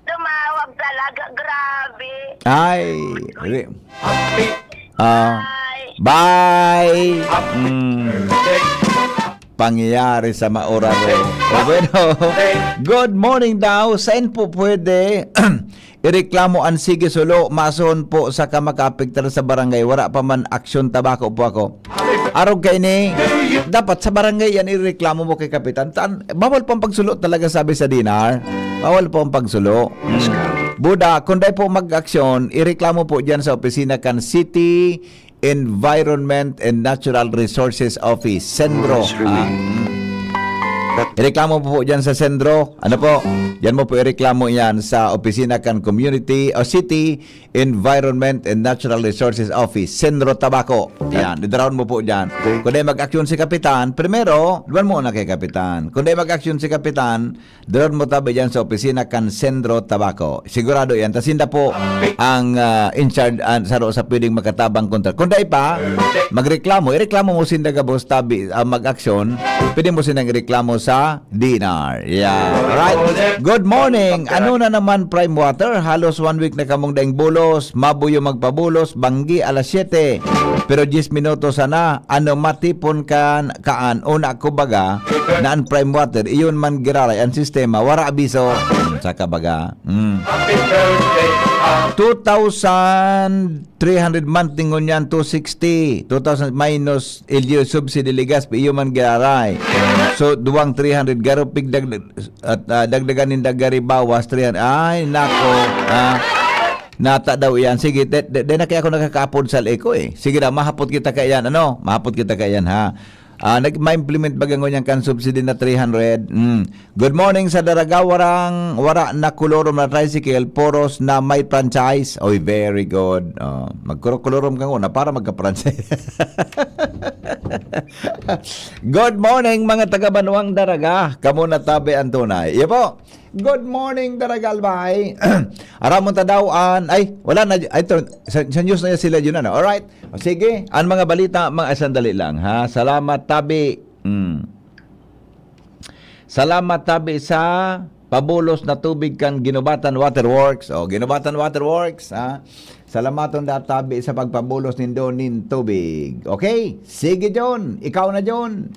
Tumawag talaga, grabe. Ay, re- Ah, bye. Mm. Pangyayari sa mauraro. O bueno, good morning daw. Saan po pwede ireklamo an sige sulo? Mason po sa ka makaapektar sa barangay. Wala pa man aksyon, tabako po ako. Arog kaini, dapat sa barangay yan ireklamo mo kay kapitan. Tan, bawal pong pagsulo talaga, sabi sa D N R. Bawal pong pagsulo. Buda, kung dai po mag-aksyon, ireklamo po dyan sa opisina kan City Environment and Natural Resources Office, Sendro. Ah, mm. Ireklamo po, po dyan sa Sendro. Ano po? Yan mo po ireklamo yan sa opisina kan Community o City Environment and Natural Resources Office, Sendro Tabaco. Yan, idarahon mo po dyan. Okay. Kung dai mag-aksyon si Kapitan, primero, duman mo na kay Kapitan. Kung dai mag-aksyon si Kapitan, duman mo tabi dyan sa opisina kan Sendro Tabaco. Sigurado yan. Tas sinda po ang, ah, in charge, ah, saro sa pwedeng makatabang kontra. Kung dai pa, magreklamo, ireklamo mo sinda gabos tabi, ah, mag-aksyon, pwede mo silang ireklamo sa D N R. Yeah. Alright. Good morning. Ano na naman, Prime Water? Halos one week na kamong daing bulos. Mabuyo magpabulos. Banggi alas siyete. Pero diyes minutos sana. Ano matipon kan kaan? Una ko baga na an Prime Water, iyon man giraray an sistema. Wara abiso. Hmm, saka baga. Hmm. Two thousand three hundred monthly ngunyan, two sixty. Two thousand minus L G U subsidy, Legazpi, iyo man giraray. So, duwang three hundred, garo pigdagdag, at, ah, dagdagan ninda gari bawas, three hundred. Ay, nako. Ah, nata daw iyan. Sige, de, de, de na kaya ako nakakaapod sa eko eh. Sige na, mahapot kita kaiyan, ano? Mahapot kita kaiyan, ha? Ah, nag-, ma-implement baga ngunyan kan subsidy na three hundred? Mm. Good morning sa Daraga, warang, wara na kolorom na tricycle, puros na may franchise. Oy, very good. Oh, magkuro-kolorom ka nguna para magka-franchise. Good morning, mga taga Banwang Daraga. Kamo na tabi ang tunay. Iya po. Good morning, Daraga Albay. Aramon ta daw an, ay, wala na, ay, ito, sa, sa news na sila yun, ano? Alright. O, sige, ang mga balita, mga sandali lang, ha? Salamat, tabi. Mm. Salamat, tabi, sa pabulos na tubig kan Ginubatan Waterworks. O, Ginubatan Waterworks, ha? Salamaton da, tabi, sa pagpabulos nindo nin tubig. Okay? Sige, John. Ikaw na, John.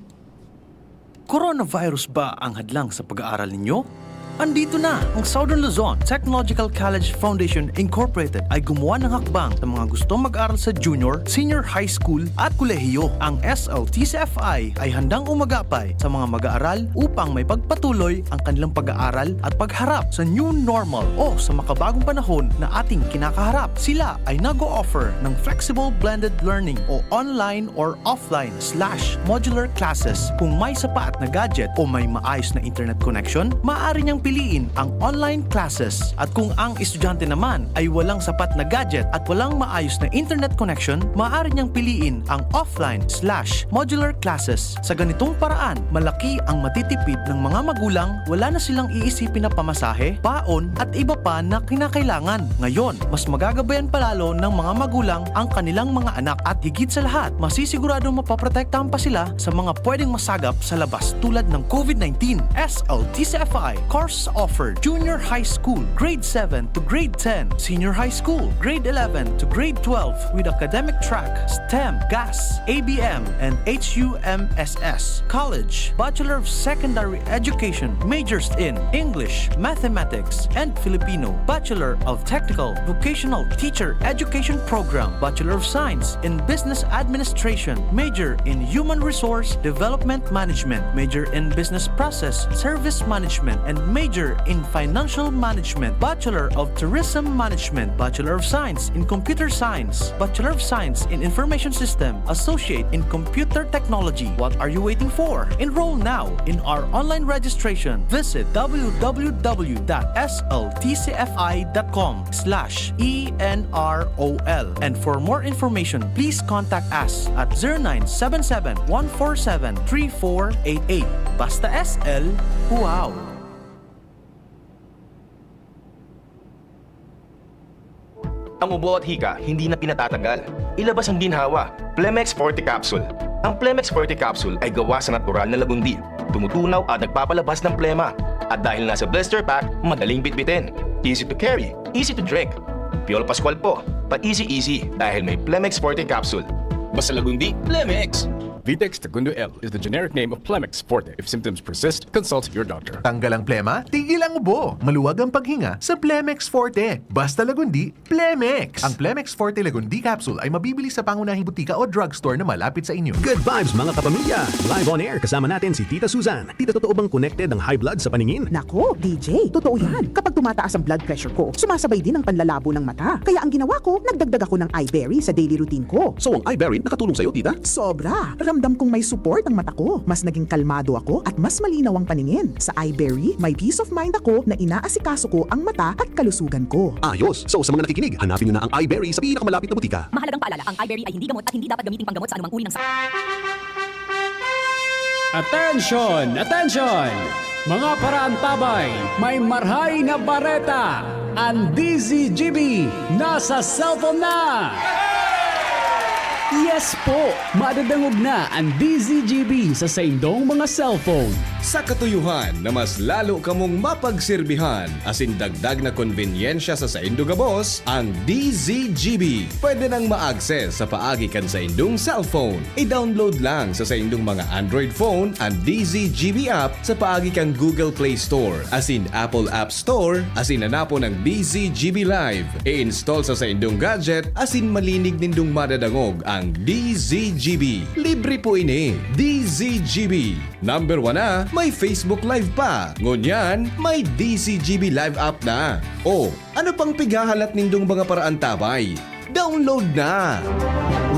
Coronavirus ba ang hadlang sa pag-aaral ninyo? Andito na! Ang Southern Luzon Technological College Foundation Incorporated ay gumawa ng hakbang sa mga gustong mag-aral sa junior, senior high school at kolehiyo. Ang S L T C F I ay handang umagapay sa mga mag-aaral upang may pagpatuloy ang kanilang pag-aaral at pagharap sa new normal o sa makabagong panahon na ating kinakaharap. Sila ay nag-o-offer ng flexible blended learning o online or offline slash modular classes. Kung may sapat na gadget o may maayos na internet connection, maaari niyang piliin ang online classes. At kung ang estudyante naman ay walang sapat na gadget at walang maayos na internet connection, maaari niyang piliin ang offline slash modular classes. Sa ganitong paraan, malaki ang matitipid ng mga magulang, wala na silang iisipin na pamasahe, paon at iba pa na kinakailangan. Ngayon, mas magagabayan palalo ng mga magulang ang kanilang mga anak at higit sa lahat, masisiguradong mapoprotektahan pa sila sa mga pwedeng masagap sa labas tulad ng COVID nineteen. S L T C F I course offer: Junior High School, Grade seven to Grade ten, Senior High School, Grade eleven to Grade twelve, with academic track STEM, GAS, A B M, and H U M S S. College, Bachelor of Secondary Education, majors in English, Mathematics, and Filipino, Bachelor of Technical Vocational Teacher Education Program, Bachelor of Science in Business Administration, major in Human Resource Development Management, major in Business Process Service Management, and major in Financial Management, Bachelor of Tourism Management, Bachelor of Science in Computer Science, Bachelor of Science in Information System, Associate in Computer Technology. What are you waiting for? Enroll now in our online registration. Visit w w w dot s l t c f i dot com slash e n r o l. And for more information, please contact us at zero nine seven seven, one four seven, three four eight eight. Basta S L, wow! Ang ubo at hika, hindi na pinatatagal. Ilabas ang ginhawa. Plemex Forte Capsule. Ang Plemex Forte Capsule ay gawa sa natural na lagundi. Tumutunaw at nagpapalabas ng plema. At dahil nasa blister pack, madaling bitbitin. Easy to carry, easy to drink. Piolo Pascual po, pa-easy-easy dahil may Plemex Forte Capsule. Basta lagundi, Plemex! Vitex Segundo L is the generic name of Plemex Forte. If symptoms persist, consult your doctor. Tanggal ang plema, tigil ang ubo. Maluwag ang paghinga sa Plemex Forte. Basta lagundi, Plemex! Ang Plemex Forte Lagundi Capsule ay mabibili sa pangunahing butika o drugstore na malapit sa inyo. Good vibes, mga kapamilya! Live on air, kasama natin si Tita Susan. Tita, totoo bang connected ang high blood sa paningin? Nako, D J, totoo yan. Kapag tumataas ang blood pressure ko, sumasabay din ang panlalabo ng mata. Kaya ang ginawa ko, nagdagdag ako ng Iberry sa daily routine ko. So ang Iberry nakatulong sa'yo, tita? Sobra! Ramdam kong may support ang mata ko. Mas naging kalmado ako at mas malinaw ang paningin. Sa Iberry, may peace of mind ako na inaasikaso ko ang mata at kalusugan ko. Ayos! So sa mga nakikinig, hanapin nyo na ang Iberry sa pinakamalapit na butika. Mahalagang paalala, ang Iberry ay hindi gamot at hindi dapat gamiting panggamot sa anumang uri ng sakit. Attention! Attention! Mga paraantabay, may marhay na bareta! Ang D Z G B nasa cellphone na! Yes po! Madadangog na ang D Z G B sa saindong mga cellphone. Sa katuyuhan na mas lalo kamong mapagserbihan asin dagdag na konbenyensya sa saindo gabos, ang D Z G B pwede nang ma-access sa paagi kan saindong cellphone. I-download lang sa saindong mga Android phone an D Z G B app sa paagi kan Google Play Store asin Apple App Store asin hanapon ang D Z G B Live. I-install sa saindong gadget asin malinig nindong madadangog ang D Z G B. Libre po ini. D Z G B. Number one na, may Facebook Live pa. Ngunyan, may D Z G B Live app na. O, ano pang pighahalat nindong mga paraantabay? Download na!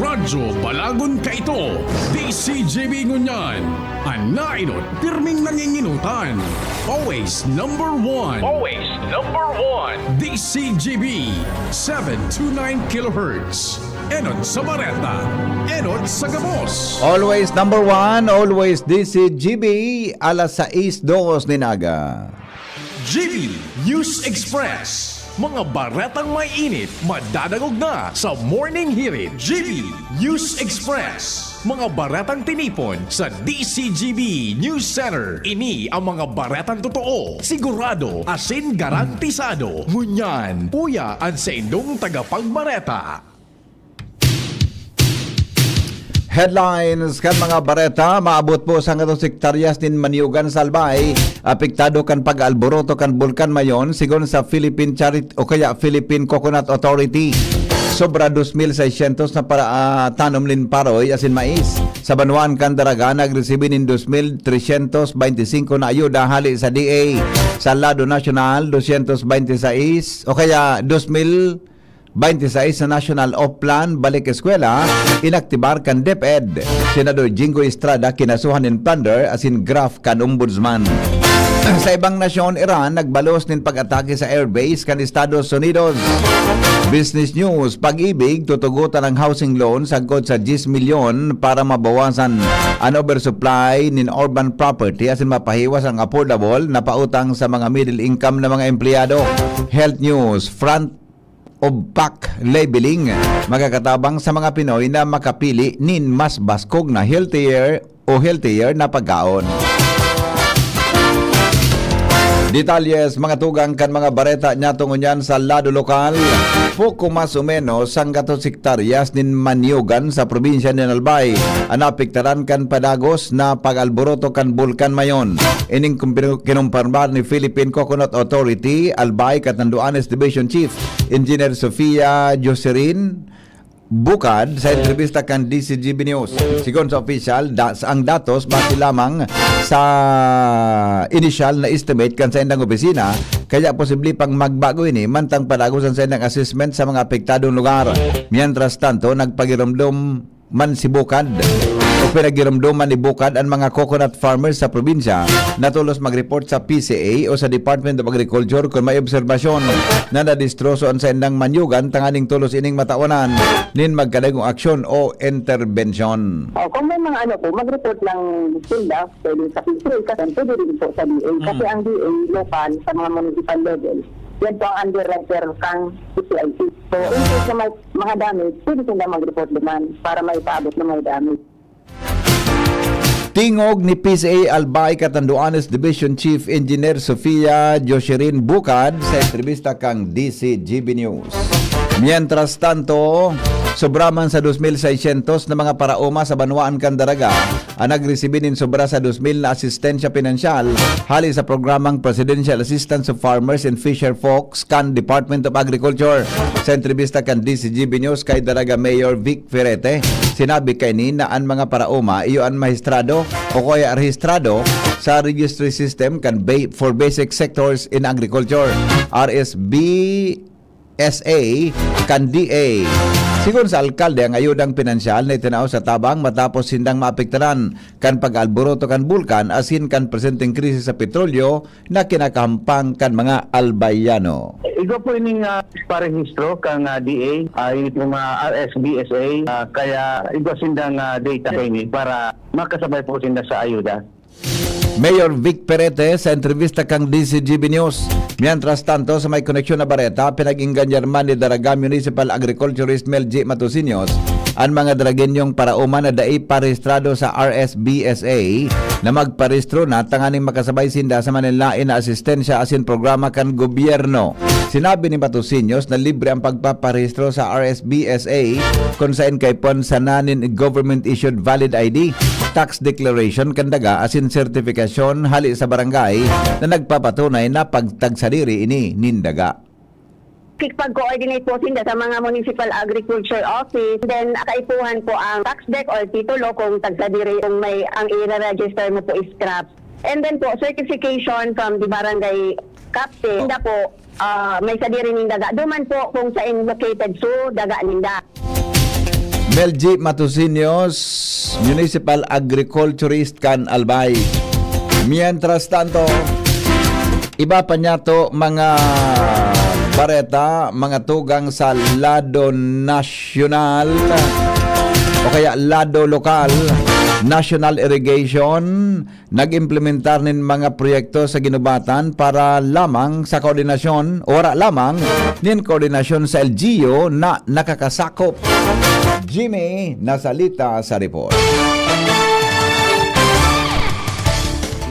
Radyo Balagon kaito, D C G B ngunyan. An nainot, pirming nanginginutan. Always number one. Always number one. D C G B, seven two nine kilohertz. Enot sa bareta, enot sa gabos. Always number one, always D C G B, alas sais dos nin aga. G B News Express. Mga baretang may init, madadangog na sa Morning Hirit. G B News Express. Mga baretang tinipon sa D C G B News Center. Ini ang mga baretang totoo, sigurado, asin garantisado. Ngunyan, uya an saindong tagapagbareta. Headlines kan mga bareta, maabot po sa hektaryas nin Maniugan sa Albay, apektado kan pag-alboroto kan Bulkan Mayon, sigon sa Philippine Charit-, o kaya Philippine Coconut Authority. Sobra dos mil seiscientos na para, ah, tanom nin paroy asin mais. Sa banwaan kan Daraga, nagresibi nin dos mil trescientos veinticinco na ayuda hali sa D A. Sa lado nasyonal, doscientos veintiseis o kaya dos mil veintiseis na National Off-Plan Balik Eskwela, inaktibar kan DepEd. Senador Jinggo Estrada kinasuhan nin plunder asin graft kan Ombudsman. Sa ibang nasyon, Iran nagbalos nin pag-atake sa airbase kan Estados Unidos. Business News, Pag-ibig, tutugotan ang housing loan sagkod sa diyes milyon para mabawasan an oversupply nin urban property asin mapahiwas ang affordable na pautang sa mga middle income na mga empleyado. Health News, Front of Pack Labeling, makakatabang sa mga Pinoy na makapili nin mas baskog na healthier o healthier na pagkaon. Detalles, mga tugang kan mga bareta niyato ngunyan sa lado lokal. Poco mas o menos sanggatos hektaryas nin Maniugan sa probinsya nin Albay an naapektaran kan padagos na pag-alboroto kan Bulkan Mayon. Ining kumpir-, kinumpirmar ni Philippine Coconut Authority, Albay, Catanduanes Division Chief Engineer Sofia Joserin Bukad sa entrebista kan D C G B News. Sigon sa opisyal, da-, ang datos base lamang sa inisyal na estimate kan saindang opisina, kaya posible pang magbago ini mantang padagos an saindang assessment sa mga apektadong lugar. Mientras tanto, nagpagiromdom man si Bukad o pinagiromdoman ni Bukad an mga coconut farmers sa probinsya na tolos mag-report sa P C A o sa Department of Agriculture kun may obserbasyon na nadistroso an saindang manyugan, tanganing tolos ining matawanan nin magkadagong aksyon o interbensyon. O, kung may mga ano po, mag-report lang sila, pwede sa P C A, kasi pwede rin po sa D A. Kasi Mm. ang D A, local, sa mga municipal level, yan po ang underwriter kang P C I C. So, in case na may mga damage, pwede sila mag-report naman para maipaabot na may damage. Tingog ni P C A Albay Catanduanes Division Chief Engineer Sofia Joserin Bukad sa entrebista kan D C G B News. Mientras tanto, sobra man sa dos mil seiscientos na mga paraoma sa banwaan kan Daraga an nagresibi nin sobra sa dos mil na asistensya pinansyal hali sa programang Presidential Assistance of Farmers and Fisher Folks kan Department of Agriculture. Sa entrebista kan D C G B News kay Daraga Mayor Vic Ferrete, sinabi kaini na an mga paraoma iyo an mahistrado o kaya rehistrado sa registry system kan ba-, for basic sectors in agriculture, R S B S A, kan D A. Sigon sa alkalde, ang ayudang pinansyal na itinao sa tabang matapos sindang maapektaran kan pag-alboroto kan bulkan asin kan presenteng krisis sa petrolyo na kinakahampang kan mga Albayano. Igwa po ining, ah, parehistro kang, ah, D A, ah, ini pong, ah, R S B S A, ah, kaya igwa sindang, ah, data kaini para makasabay po sinda sa ayuda. Mayor Vic Perete sa entrebista kang D C G B News. Mientras tanto, sa may koneksyon na bareta, pinag-ingganyar man ni Daraga Municipal Agriculturist Mel G Matosinhos an mga Daragueñong paraoma na dai parehistrado sa R S B S A na magparehistro na tanganing makasabay sinda sa manlaen na asistensya asin programa kan gobyerno. Sinabi ni Matosinhos na libre ang pagpaparehistro sa R S B S A kun saen kaipuhan sana nin government-issued valid I D, tax declaration kan daga asin sertifikasyon hali sa barangay na nagpapatunay na pagtagsadiri ini nin daga. Kikpag-coordinate po sinda sa mga municipal agriculture office. Then, kaipuhan po ang tax dec or titulo kung tagsadiri, kung may, ang i-register mo po is crops. And then po, certification from the barangay captain. Sinda po, Ah, may sadiri ning daga. Duman po kung saan located, so daga ninda. Mel G Matosinios, Municipal Agriculturist kan Albay. Mientras tanto, iba pa niyato mga bareta, mga tugang sa lado nasyonal o kaya lado lokal, National Irrigation, nag-implementar nin mga proyekto sa Guinobatan para lamang sa koordinasyon, o wara lamang nin koordinasyon sa L G U na nakakasakop. Jimmy Nasalita sa report.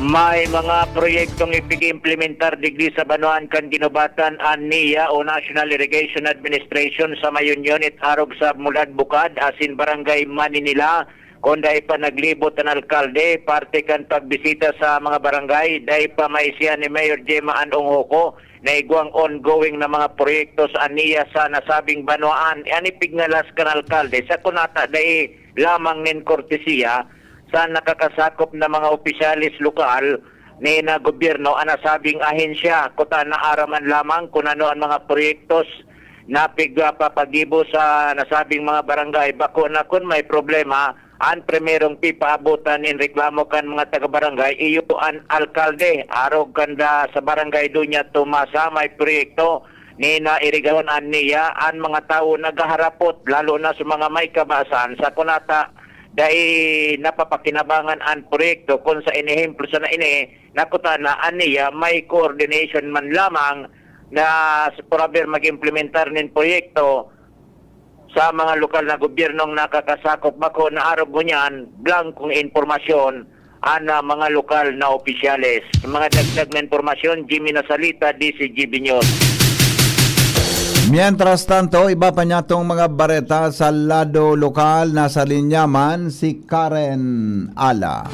May mga proyektong ipig-implementar digdi sa banwaan kan Guinobatan an NIA o National Irrigation Administration sa Mayunyon, it arog sa Mulad Bukad, asin Barangay Maninila, kun dai pa naglibot an alkalde, parte kan pagbisita sa mga barangay, dai pa maisihan ni Mayor Gemma Ann Onghoco na igwang ongoing na mga proyekto sa NIA sa nasabing banwaan. An ipignalas kan alkalde, sa kunata dai lamang nin kortesiya sa nakakasakop na mga opisyales lokal ni na gobyerno an nasabing ahensya, kuta na aram man lamang kun ano an mga proyektos na pigpapagibo sa nasabing mga barangay. Bako na kun may problema, an primerong pipaabotan nin reklamo kan mga taga-barangay iyo an alkalde. Arog kanda sa Barangay Doña Tomasa, may proyekto ni na irigasyon an NIA. An mga tawo naghaharapot, lalo na sa mga may kabasan. Sa kunata, dai napapakinabangan an proyekto, kun sa inehemplo sana ini, na kuta na an NIA may coordination man lamang na sa purabir mag-implementar nin proyekto sa mga lokal na gobyernong nakakasakop. Bako na arog ngunyan, blangkong impormasyon an, ah, mga lokal na opisyales. Mga dagdag na impormasyon, Jimmy Nasalita, D C G B News. Mientras tanto, iba pa niyatong mga bareta sa lado lokal. Nasa linya man si Karen Ala.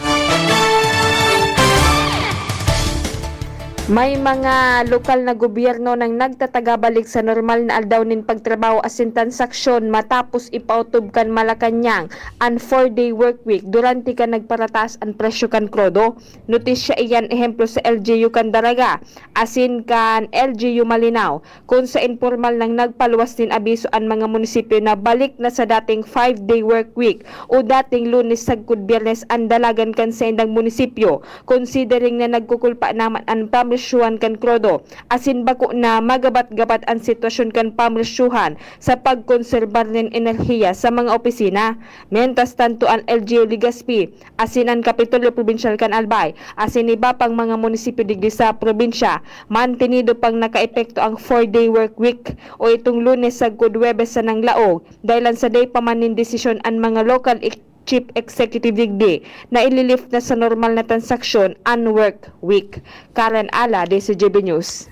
May mga lokal na gobyerno nang nagtatagabalik sa normal na aldaw nin pagtrabaho asin transaksyon matapos ipaotob kan Malacañang an four-day work week durante kan nagparataas an presyo kan krudo. Notisya iyan, ehemplo, sa L G U kan Daraga asin kan L G U Malinao, kun sa informal nang nagpaluwas nin abiso an mga munisipyo na balik na sa dating five-day work week o dating Lunes sagkod Biyernes an dalagan kan saindang munisipyo, considering na nagkukulpa naman an pamresyuhan kan krudo asin bako na magabat-gabat an sitwasyon kan pamresyuhan sa pagkonserbar nin enerhiya sa mga opisina. Mientras tanto, an L G U Legazpi asin an Kapitolyo Probinsyal kan Albay asin iba pang mga munisipyo digdi sa probinsya, mantenido pang nakaepekto ang four-day work week o itong Lunes sagkod Huwebes sanang laog, dahilan sa dai pa man nin desisyon an mga local ex-, chief executive digdi na ililift na sa normal na transaksyon an work week. Karen Ala, D C G B News.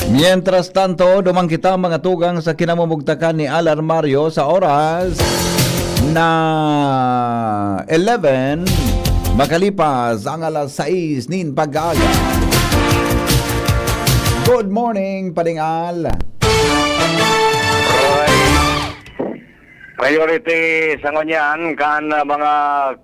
Mientras tanto, duman kita, mga tugang, sa kinamumugtakan ni Alarmario sa oras na eleven makalipas ang alas sais nin pag-aaga. Good morning, Pading Al. Priority sa ngunyan kan, ah, mga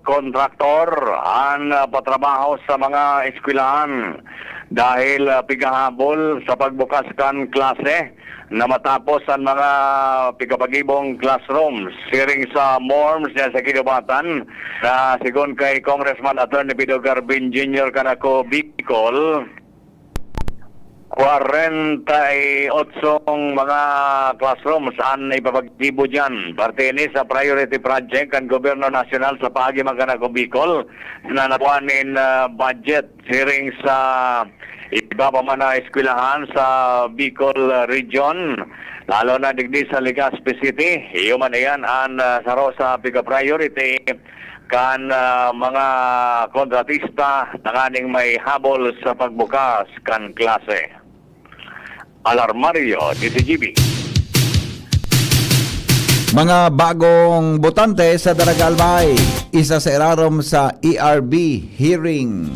kontraktor an, ah, patrabaho sa mga eskwelahan dahil, ah, pigahabol sa pagbukas kan klase na matapos an mga pigapagibong classrooms. Siring sa MORMS diyan sa Guinobatan, na sigon kay Congressman Attorney Pido Garbin Junior kan Ako Bicol, kwarenta y otsong mga classrooms an ipapaggibo diyan. Parte ini sa priority project kan Gobyerno Nasyonal sa paagi man kan Ako Bicol na nakuha nin, ah, budget siring sa iba pa man na eskwelahan sa Bicol Region, lalo na digdi sa Legazpi City. Iyo man iyan an, ah, saro sa piga-priority kan, ah, mga kontratista tanganing may habol sa pagbukas kan klase. Alarmario, D C G B. Mga bagong botante sa Daraga Albay, isa sa irarom sa E R B hearing.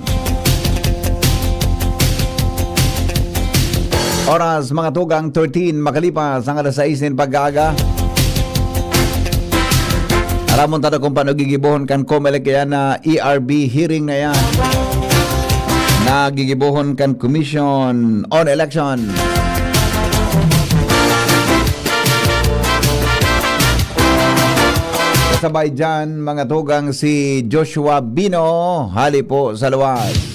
Oras, mga tugang, thirteen makalipas ang alas sais nin pag-aaga. Tamon tada kung paano gigibohon kan Comelec yan na E R B hearing na yan. Na gigibohon kan Commission on Election. Kasabay dyan, mga tugang, si Joshua Bino, hali po sa luwas.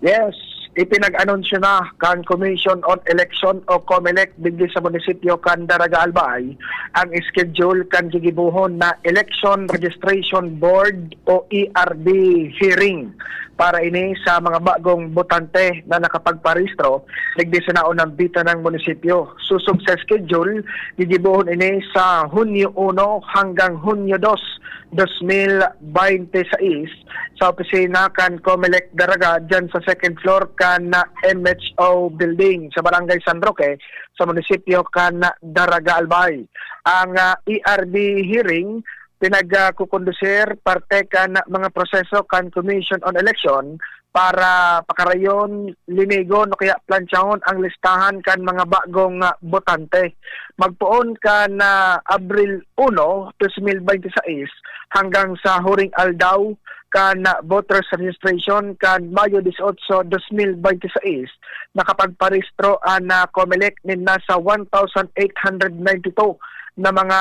Yes, ipinag-anunsyo na kan Commission on Election o Comelec digdi sa munisipyo kan Daraga Albay ang schedule kan gigibohon na Election Registration Board o E R B hearing para ini sa mga bagong botante na nakapagparehistro digdi sa naunang bitanang munisipyo. Sosog sa schedule, gigibohon ini sa Hunyo uno hanggang Hunyo dos, dos mil baynte sais, sa opisina kan Comelec Daraga, dyan sa second floor kan M H O Building sa Barangay San Roque, sa munisipyo kan Daraga Albay. Ang, ah, E R B hearing pinagkukondusir parte kan mga proseso kan Commission on Election para pakarayon, linigon o kaya plantsahon ang listahan kan mga bagong, ah, botante. Magpoon kan, ah, Abril uno, dos mil baynte sais hanggang sa huring aldaw kan, ah, voters registration kan Mayo dieciocho, dos mil baynte sais, nakapagparehistro an, ah, Comelec nin nasa one thousand eight hundred ninety-two na mga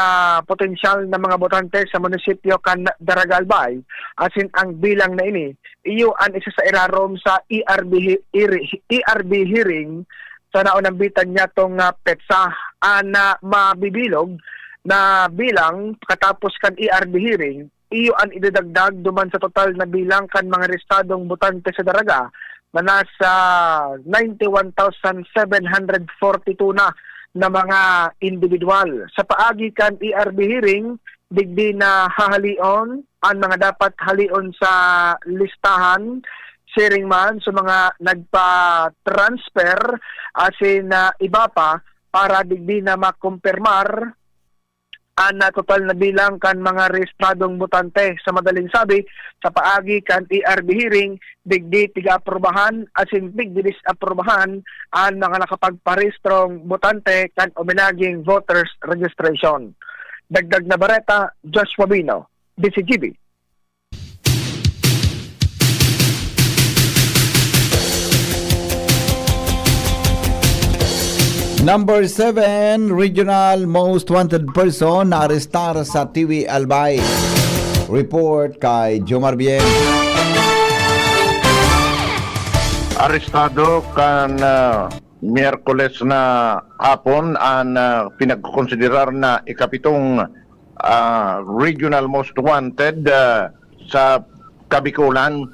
potensyal na mga botante sa munisipyo kan Daraga Albay, asin ang bilang na ini iyo an isa sa irarom sa E R B he-, iri-, E R B hearing sa naunang bitan niyatong, ah, petsa. An, ah, mabibilog na bilang pakatapos kan E R B hearing, iyo an idadagdag duman sa total na bilang kan mga rehistradong botante sa Daraga na nasa ninety-one thousand seven hundred forty-two na, na mga indibidwal. Sa paagi kan E R B hearing, digdi na hahalion an mga dapat halion sa listahan, siring man sa mga nagpa-transfer asin, ah, iba pa, para digdi na makumpirmar an, ah, total na bilang kan mga rehistradong botante. Sa madaling sabi, sa paagi kan E R B hearing, digdi piga-aprubahan asin pigdi-disaprubahan an mga nakapagparehistrong botante kan uminaging voters registration. Dagdag na bareta, Joshua Bino, D C G B. Number seven, regional most wanted person na arestar sa Tiwi, Albay. Report kay Jomar Bien. Arestado kan, ah, Miyerkules na hapon an, ah, pinagkokonsiderar na ikapitong, ah, regional most wanted, ah, sa Kabikolan.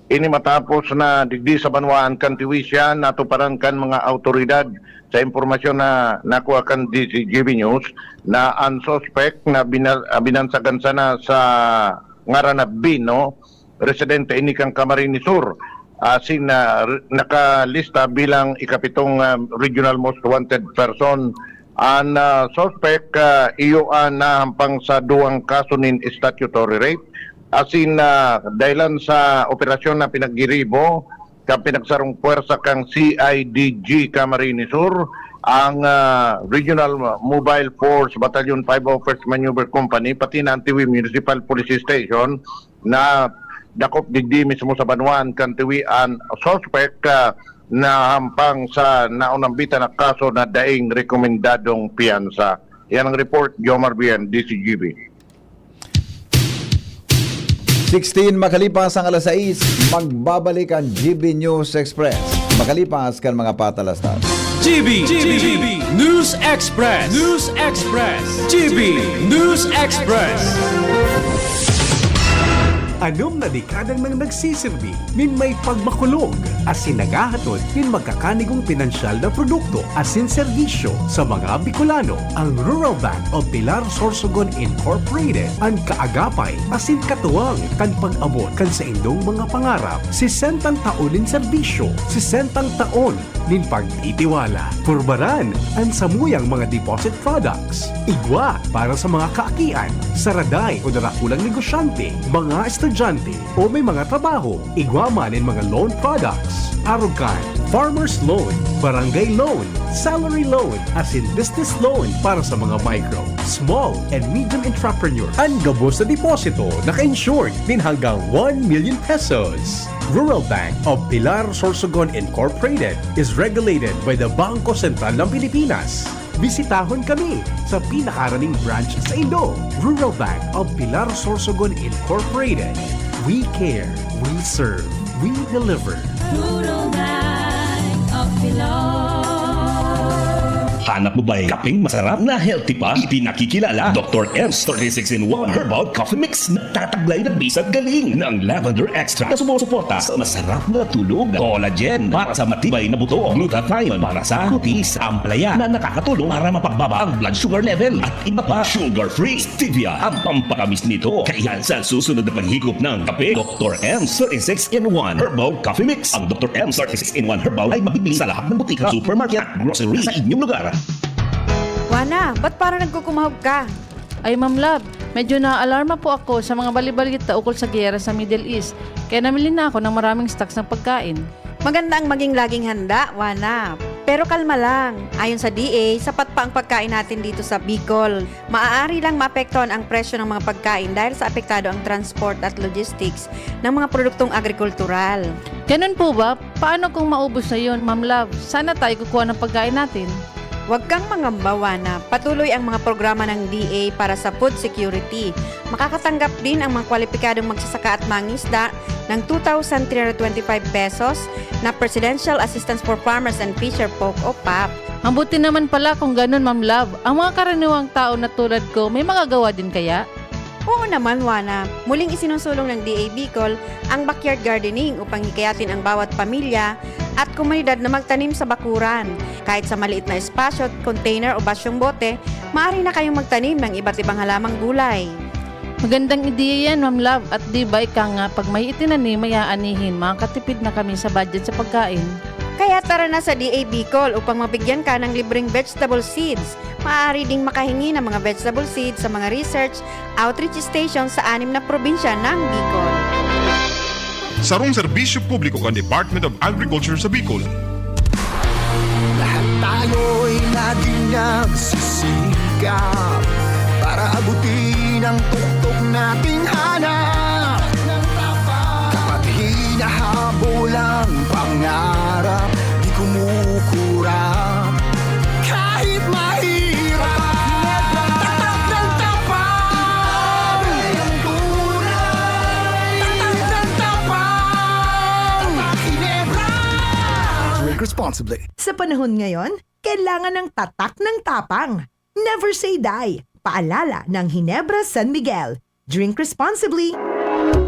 Ini matapos na digdi sa banwaan kan Tiwi siya natuparan kan mga awtoridad. Sa impormasyon na nakuha kan D C G B News, na an suspect na bina-, ah, binansagan sana sa ngaran na Bino, residente ini kan Camarines Sur, asin, ah, re-, nakalista bilang ikapitong, ah, regional most wanted person. An, ah, suspect, ah, iyo an nahampang sa duwang kaso nin statutory rape. Asin, ah, dahilan sa operasyon na pinaggiribo kan pinagsarong puwersa kan C I D G Camarines Sur, ang, ah, Regional Mobile Force Battalion five oh first Maneuver Company, pati na ang Tiwi Municipal Police Station, na dakop digdi mismo sa banwaan kan Tiwi an suspect, ah, nahampang sa naunambitan na kaso na daing rekomendadong piyansa. Yan ang report, Jomar Bien, D C G B. Sixteen makalipas ang alas sais, magbabalik ang G B News Express. Makalipas kan mga patalastas. G B, G B News Express. News Express. G B News Express. Anom na dekada nang nagsisirbi nin may pagmakulog asin naghahatod nin magkakanigong pinansyal na produkto asin serbisyo sa mga Bicolano. Ang Rural Bank of Pilar Sorsogon Incorporated an kaagapay asin katuwang kan pag-abot kan saindong mga pangarap. Sesentang taon nin serbisyo, sesentang taon nin pagtitiwala. Purbaran an samuyang mga deposit products. Igwa para sa mga kaakian, saraday o darakulang negosyante, mga estudyante o may mga trabaho, igwa man nin mga loan products. Arog kan, farmer's loan, barangay loan, salary loan, asin business loan para sa mga micro, small, and medium entrepreneur. An gabos na deposito naka-insured nin hanggang one million pesos. Rural Bank of Pilar Sorsogon Incorporated is regulated by the Bangko Sentral ng Pilipinas. Bisitahon kami sa pinakaraning branch sa Indo. Rural Bank of Pilar Sorsogon Incorporated. We care, we serve, we deliver. Rural Bank of Pilar. Hanap mo ba'y kapeng masarap na healthy pa? Ipinakikilala, Doktor M's thirty-six in one Herbal Coffee Mix. Nagtataglay ng bisag galing ng lavender extract na sumusuporta sa masarap na tulog, collagen para sa matibay na buto, glutathione para sa kutis, ampalaya na nakakatulong para mapagbaba ang blood sugar level, at iba pa. Sugar-free stevia ang pampatamis nito. Kaya sa susunod na paghigop ng kape, Doktor M's thirty-six in one Herbal Coffee Mix. Ang Doktor M's thirty-six in one Herbal ay mabibili sa lahat ng butika, supermarket at grocery sa inyong lugar. Wana, ba't parang nagkukumahog ka? Ay, Ma'am Love, medyo naaalarma po ako sa mga balibalita ukol sa giyera sa Middle East, kaya namili na ako ng maraming stocks ng pagkain. Maganda ang maging laging handa, Wana. Pero kalma lang. Ayon sa D A, sapat pa ang pagkain natin dito sa Bicol. Maaari lang maapektuhan ang presyo ng mga pagkain dahil sa apektado ang transport at logistics ng mga produktong agrikultural. Ganun po ba? Paano kung maubos na yun, Ma'am Love? Saan na tayo kukuha ng pagkain natin? Huwag kang mangamba, Wana. Patuloy ang mga programa ng D A para sa food security. Makakatanggap din ang mga kwalipikadong magsasaka at mangisda ng two thousand three hundred twenty-five pesos na Presidential Assistance for Farmers and Fisher Folk o pap. Mabuti naman pala kung ganun, Ma'am Love. Ang mga karaniwang tao na tulad ko, may magagawa din kaya? Oo naman, Wana. Muling isinusulong ng D A Bicol ang backyard gardening upang hikayatin ang bawat pamilya at komunidad na magtanim sa bakuran. Kahit sa maliit na espasyo, container o basyong bote, maaari na kayong magtanim ng iba't ibang halamang gulay. Magandang ideya yan, Ma'am Love. At di ba ika nga, pag may itinanim, may aanihin, makakatipid na kami sa budget sa pagkain. Kaya tara na sa D A Bicol upang mabigyan ka ng libreng vegetable seeds. Maaari ding makahingi ng mga vegetable seeds sa mga research outreach station sa anim na probinsya ng Bicol. Sarong serbisyo publiko kan Department of Agriculture sa Bicol. Lahat tayo'y laging nagsisikap para abutin ang tuktok nating hanap. Kapag hinahabol ang pangarap, di kumukurap kahit mahirap. Tatak ng tapang, ang tunay. Tatak ng tapang, Tatak Ginebra. Drink responsibly. Sa panahon ngayon, kailangan ng tatak ng tapang. Never say die. Paalala ng Ginebra San Miguel. Drink responsibly.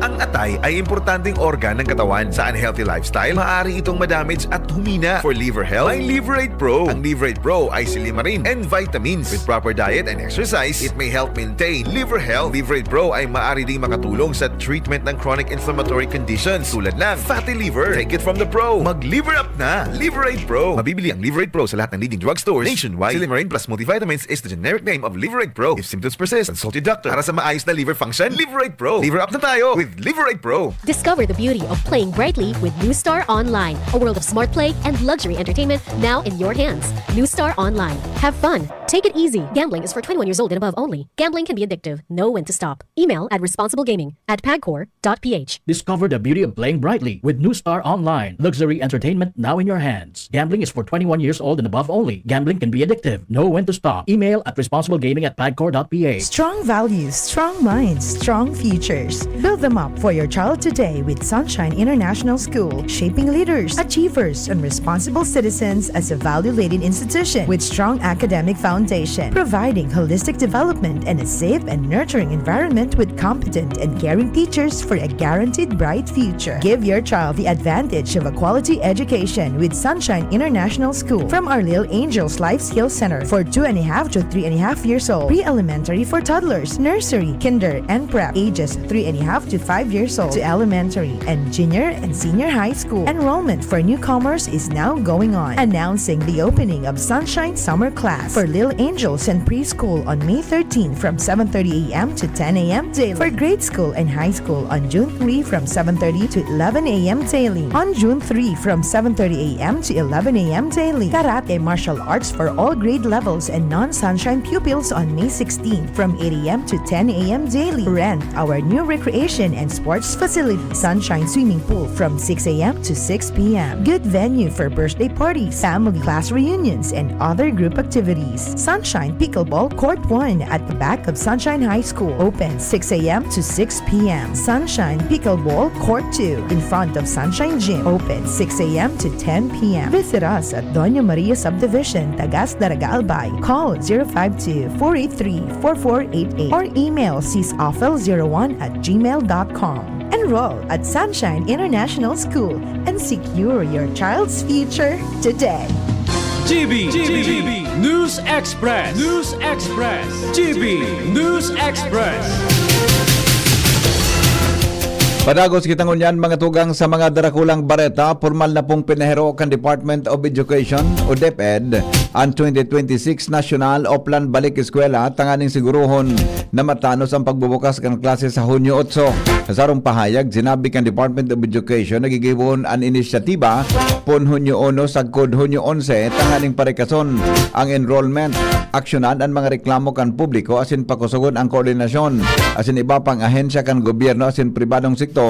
Ang atay ay importanteng organ ng katawan. Sa unhealthy lifestyle, maaari itong madamage at humina. For liver health, may Liverate Pro. Ang Liverate Pro ay silimarin and vitamins. With proper diet and exercise, it may help maintain liver health. Liverate Pro ay maaari ding makatulong sa treatment ng chronic inflammatory conditions tulad ng fatty liver. Take it from the pro. Mag-liver up na. Liverate Pro. Mabibili ang Liverate Pro sa lahat ng leading drugstores nationwide. Silimarin plus multivitamins is the generic name of Liverate Pro. If symptoms persist, consult your doctor. Para sa maayos na liver function, Liverate Pro. Liver up na tayo with Liverate Pro. Discover the beauty of playing brightly with New Star Online, a world of smart play and luxury entertainment now in your hands. New Star Online. Have fun. Take it easy. Gambling is for twenty-one years old and above only. Gambling can be addictive. Know when to stop. Email at responsiblegaming at pagcor dot p h. Discover the beauty of playing brightly with New Star Online. Luxury entertainment now in your hands. Gambling is for twenty-one years old and above only. Gambling can be addictive. Know when to stop. Email at responsiblegaming at pagcor dot p h. Strong values, strong minds, strong futures. Build them up for your child today with Sunshine International School, shaping leaders, achievers, and responsible citizens as a value-laden institution with strong academic foundation, providing holistic development and a safe and nurturing environment with competent and caring teachers for a guaranteed bright future. Give your child the advantage of a quality education with Sunshine International School. From our Little Angels Life Skills Center for two and a half to three and a half years old, pre-elementary for toddlers, nursery, kinder, and prep, ages three and a half to five years old, to elementary and junior and senior high school. Enrollment for newcomers is now going on. Announcing the opening of Sunshine Summer Class for Little Angels and Preschool on May thirteen from seven thirty a m to ten a m daily. For grade school and high school on June three from seven thirty to eleven a m daily. On June three from seven thirty a m to eleven a m daily. Karate martial arts for all grade levels and non-Sunshine pupils on May sixteen from eight a m to ten a m daily. Rent our new recreation and sports facility, Sunshine Swimming Pool, from six a m to six p m. Good venue for birthday parties, family, class reunions, and other group activities. Sunshine Pickleball Court one at the back of Sunshine High School, open six a m to six p m. Sunshine Pickleball Court two in front of Sunshine Gym, open six a m to ten p m. Visit us at Doña Maria Subdivision, Tagas, Daraga, Albay. Call zero five two, four eight three, four four eight eight or email sisofel zero one at gmail dot com. Enroll at Sunshine International School and secure your child's future today. G B, G B, News Express, News Express, G B, News Express. Padagos kita ngunyan, mga tugang, sa mga darakulang bareta. Pormal na pong pinahiro kan Department of Education o DepEd an twenty twenty-six National Oplan Balik Eskwela tanganing sigurohon na matanos ang pagbubukas kan klase sa Hunyo otso. Sa sarong pahayag, sinabi kan Department of Education na gigibohon an inisyatiba pon Hunyo uno sagkod Hunyo onse tanganing parikason ang enrollment, aksyonan an mga reklamo kan publiko asin pakusogon ang koordinasyon asin iba pang ahensya kan gobyerno asin pribadong sektor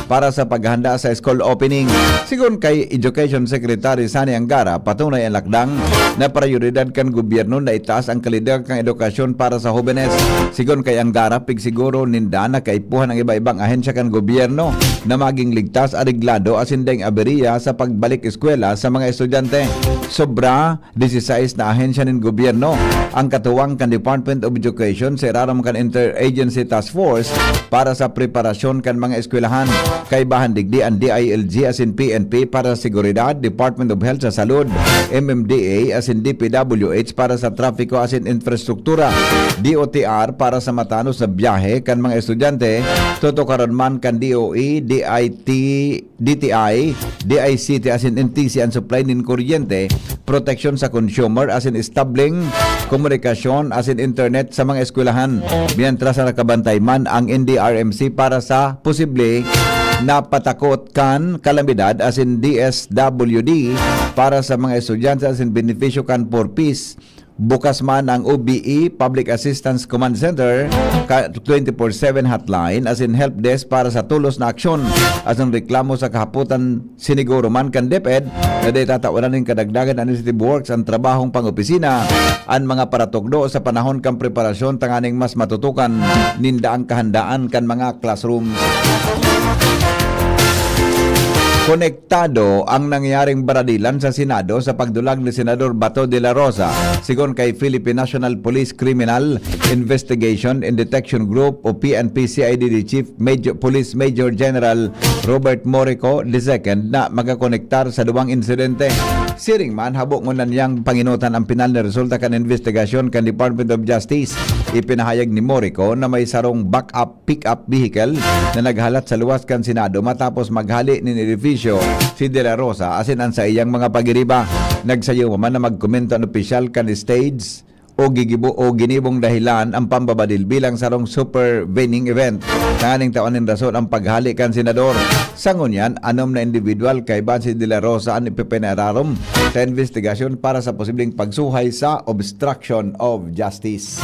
para sa paghanda sa school opening. Sigon kay Education Secretary Sani Angara, patunay an lakdang na prayoridad kan gobyerno na itaas ang kalidad kan edukasyon para sa hobenes. Sigon kay Angara, pigsiguro ninda na kaipuhan ang iba-ibang ahensya kan gobyerno na maging ligtas, areglado asin daing aberya sa pagbalik eskwela sa mga estudyante. Sobra, disisais na ahensya nin gobyerno ang katuwang kan Department of Education sa irarom kan Interagency Task Force para sa preparasyon kan mga eskwelahan. Kaibahan digdi an D I L G asin P N P para sa seguridad, Department of Health sa salud, M M D A asin D P W H para sa trapiko asin infrastruktura, D O T R para sa matanos na biyahe kan mga estudyante, tutukaron man kan D O E, D I T, D T I, D I C T asin N T C an supply nin kuryente, proteksyon sa consumer asin establing komunikasyon asin internet sa mga eskwelahan. Mientras na nakabantay man ang N D R M C para sa posible na patakot kan kalamidad asin D S W D para sa mga estudyante asin benepisyo kan Four Ps. Bukas man ang O B E, Public Assistance Command Center, ka twenty-four seven hotline asin help desk para sa tolos na aksyon asin reklamo sa kahapotan. Siniguro man kan DepEd na dai tatawanan nin kadagdagan administrative works an trabahong pang-opisina, an mga paratukdo sa panahon kan preparasyon tanganing mas matutukan ninda ang kahandaan kan mga classrooms. Konektado ang nangyaring baradilan sa Senado sa pagdulag ni Senador Bato de la Rosa. Sigon kay Philippine National Police Criminal Investigation and Detection Group o P N P C I D D Chief Major, Police Major General Robert Morico the second na makakonektar sa duwang insidente. Siring man, habo ngunyan niyang pangenotan ang pinal na resulta kan investigasyon kan Department of Justice. Ipinahayag ni Morico na may sarong backup pickup vehicle na naghalat sa luwas kan Senado matapos maghali nin edifisyo si De La Rosa asin an saiyang mga pagiriba. Nagsayo man na magkomento an opisyal kan stage o gigibo o ginibong dahilan ang pambabadil bilang sarong supervening event. Tanganing tawan nin rason ang paghali kan senador. Sa ngunyan, anom na individual kaiba si De La Rosa an ipipinararom sa investigasyon para sa posibleng pagsuhay sa obstruction of justice.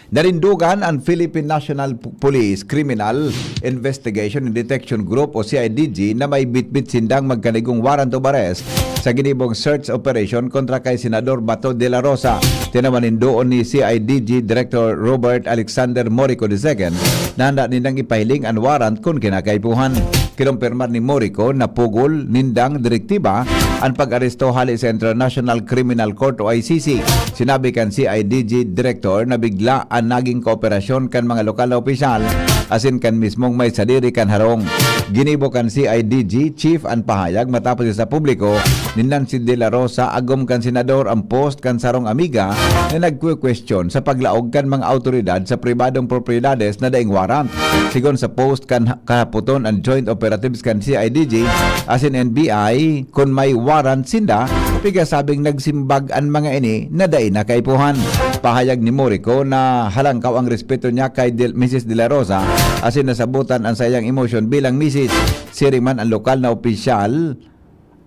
Narindugan an Philippine National P- Police Criminal Investigation and Detection Group o C I D G na may bitbit sindang magkanigong warrant of arrest sa ginibong search operation kontra kay Senador Bato de la Rosa. Tinawan nin duon ni C I D G Director Robert Alexander Morico the second na handa nindang ipahiling an warrant kun kinakaipuhan. Kinumpirmar ni Morico na pugol nindang direktiba an pag-aresto hali sa International Criminal Court o I C C. Sinabi kan C I D G Director na bigla an naging kooperasyon kan mga lokal na opisyal asin kan mismong may sadiri kan harong. Ginibo kan C I D G Chief an pahayag matapos sa publiko nindan si De La Rosa agom kan senador ang post kan sarong amiga na nagkwe-question sa paglaog kan mga awtoridad sa pribadong propiedades na daing warrant. Sigon sa post kan ha- kahapoton an joint operatives kan C I D G asin N B I, kun may warrant sinda, Pigasabing nagsimbag an mga ini na dai na kaipuhan. Pahayag ni Morico na halangkaw ang respeto niya kay Del-, Misis De La Rosa asin nasabotan an saiyang emosyon bilang misis. Siring man an lokal na opisyal,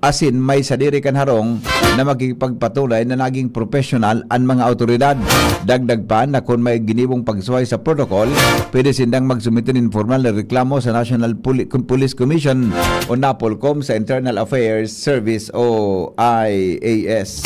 asin may sadiri kan harong na makikipagpatunay na naging propesyonal an mga awtoridad. Dagdag pa na kun may ginibong pagsuhay sa protocol, pwede sindang magsumite nin formal na reklamo sa National Poli-, Police Commission o NAPOLCOM sa Internal Affairs Service o I A S.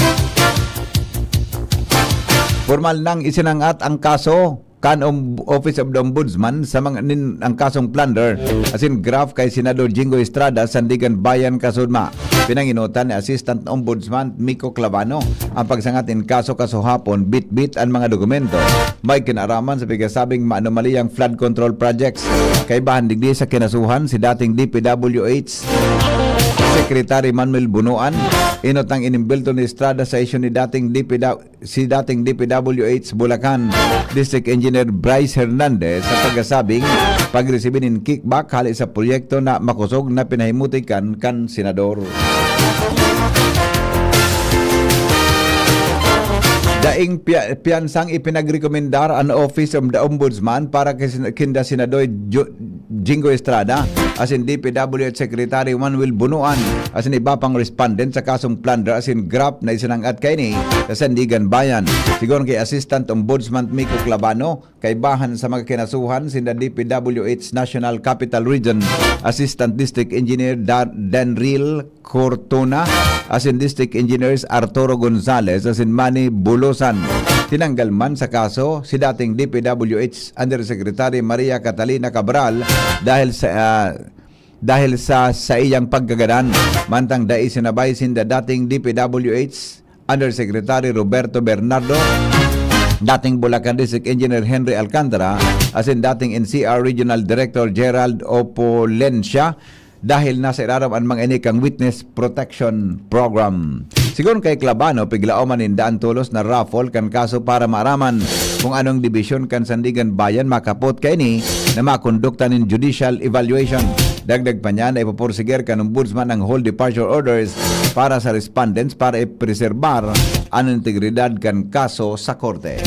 Formal nang isinangat ang kaso kan Om-, Office of the Ombudsman sa mga nin, ang kasong plunder asin graft kay Senador Jinggoy Estrada, Sandiganbayan, Kasudma. Pinangenotan ni Assistant Ombudsman Mico Clavano ang pagsangat nin kaso kasuhapon, bitbit an mga dokumento. May kinaaraman sa pigasabing maanomaliyang flood control projects. Kaibahan digdi sa kinasuhan si dating D P W H Secretary Manuel Bunuan, inot ang inimbilto ni Estrada sa isyu ni dating D P W, si dating D P W H Bulacan District Engineer Bryce Hernandez sa pagasabing pagresibi nin kickback hali sa proyekto na makosog na pinahimutik kan, kan senador. Daing pia-, piyansang ipinagrekomendar an Office of the Ombudsman para kay Sen-, kinda Senador Jo-, Jinggoy Estrada, asin D P W H Secretary Manuel Bunuan, asin iba pang respondent sa kasong plunder asin graft na isinangat kaini sa Sandiganbayan. Sigon kay Assistant Ombudsman Mico Clavano, kaibahan sa mga kinasuhan sinda D P W H National Capital Region Assistant District Engineer Dar-, Danril Cortona, asin District Engineers Arturo Gonzalez asin Manny Bulosan. Tinanggal man sa kaso si dating D P W H Undersecretary Maria Catalina Cabral dahil sa, ah, dahil sa saiyang pagkagadan. Mantang dai sinabay sinda dating D P W H Undersecretary Roberto Bernardo, dating Bulacan District Engineer Henry Alcantara, asin dating N C R Regional Director Gerald Opulencia, dahil nasa irarom an mga ini kan Witness Protection Program. Sigon kay Clavano, piglaoman ninda an tolos na raffle kan kaso para maaraman kung anong dibisyon kan Sandiganbayan makapot kaini na makondukta nin judicial evaluation. Dagdag pa niya na ipoporsiger kan Ombudsman ang hold departure orders para sa respondents para ipreserbar an integridad kan kaso sa korte.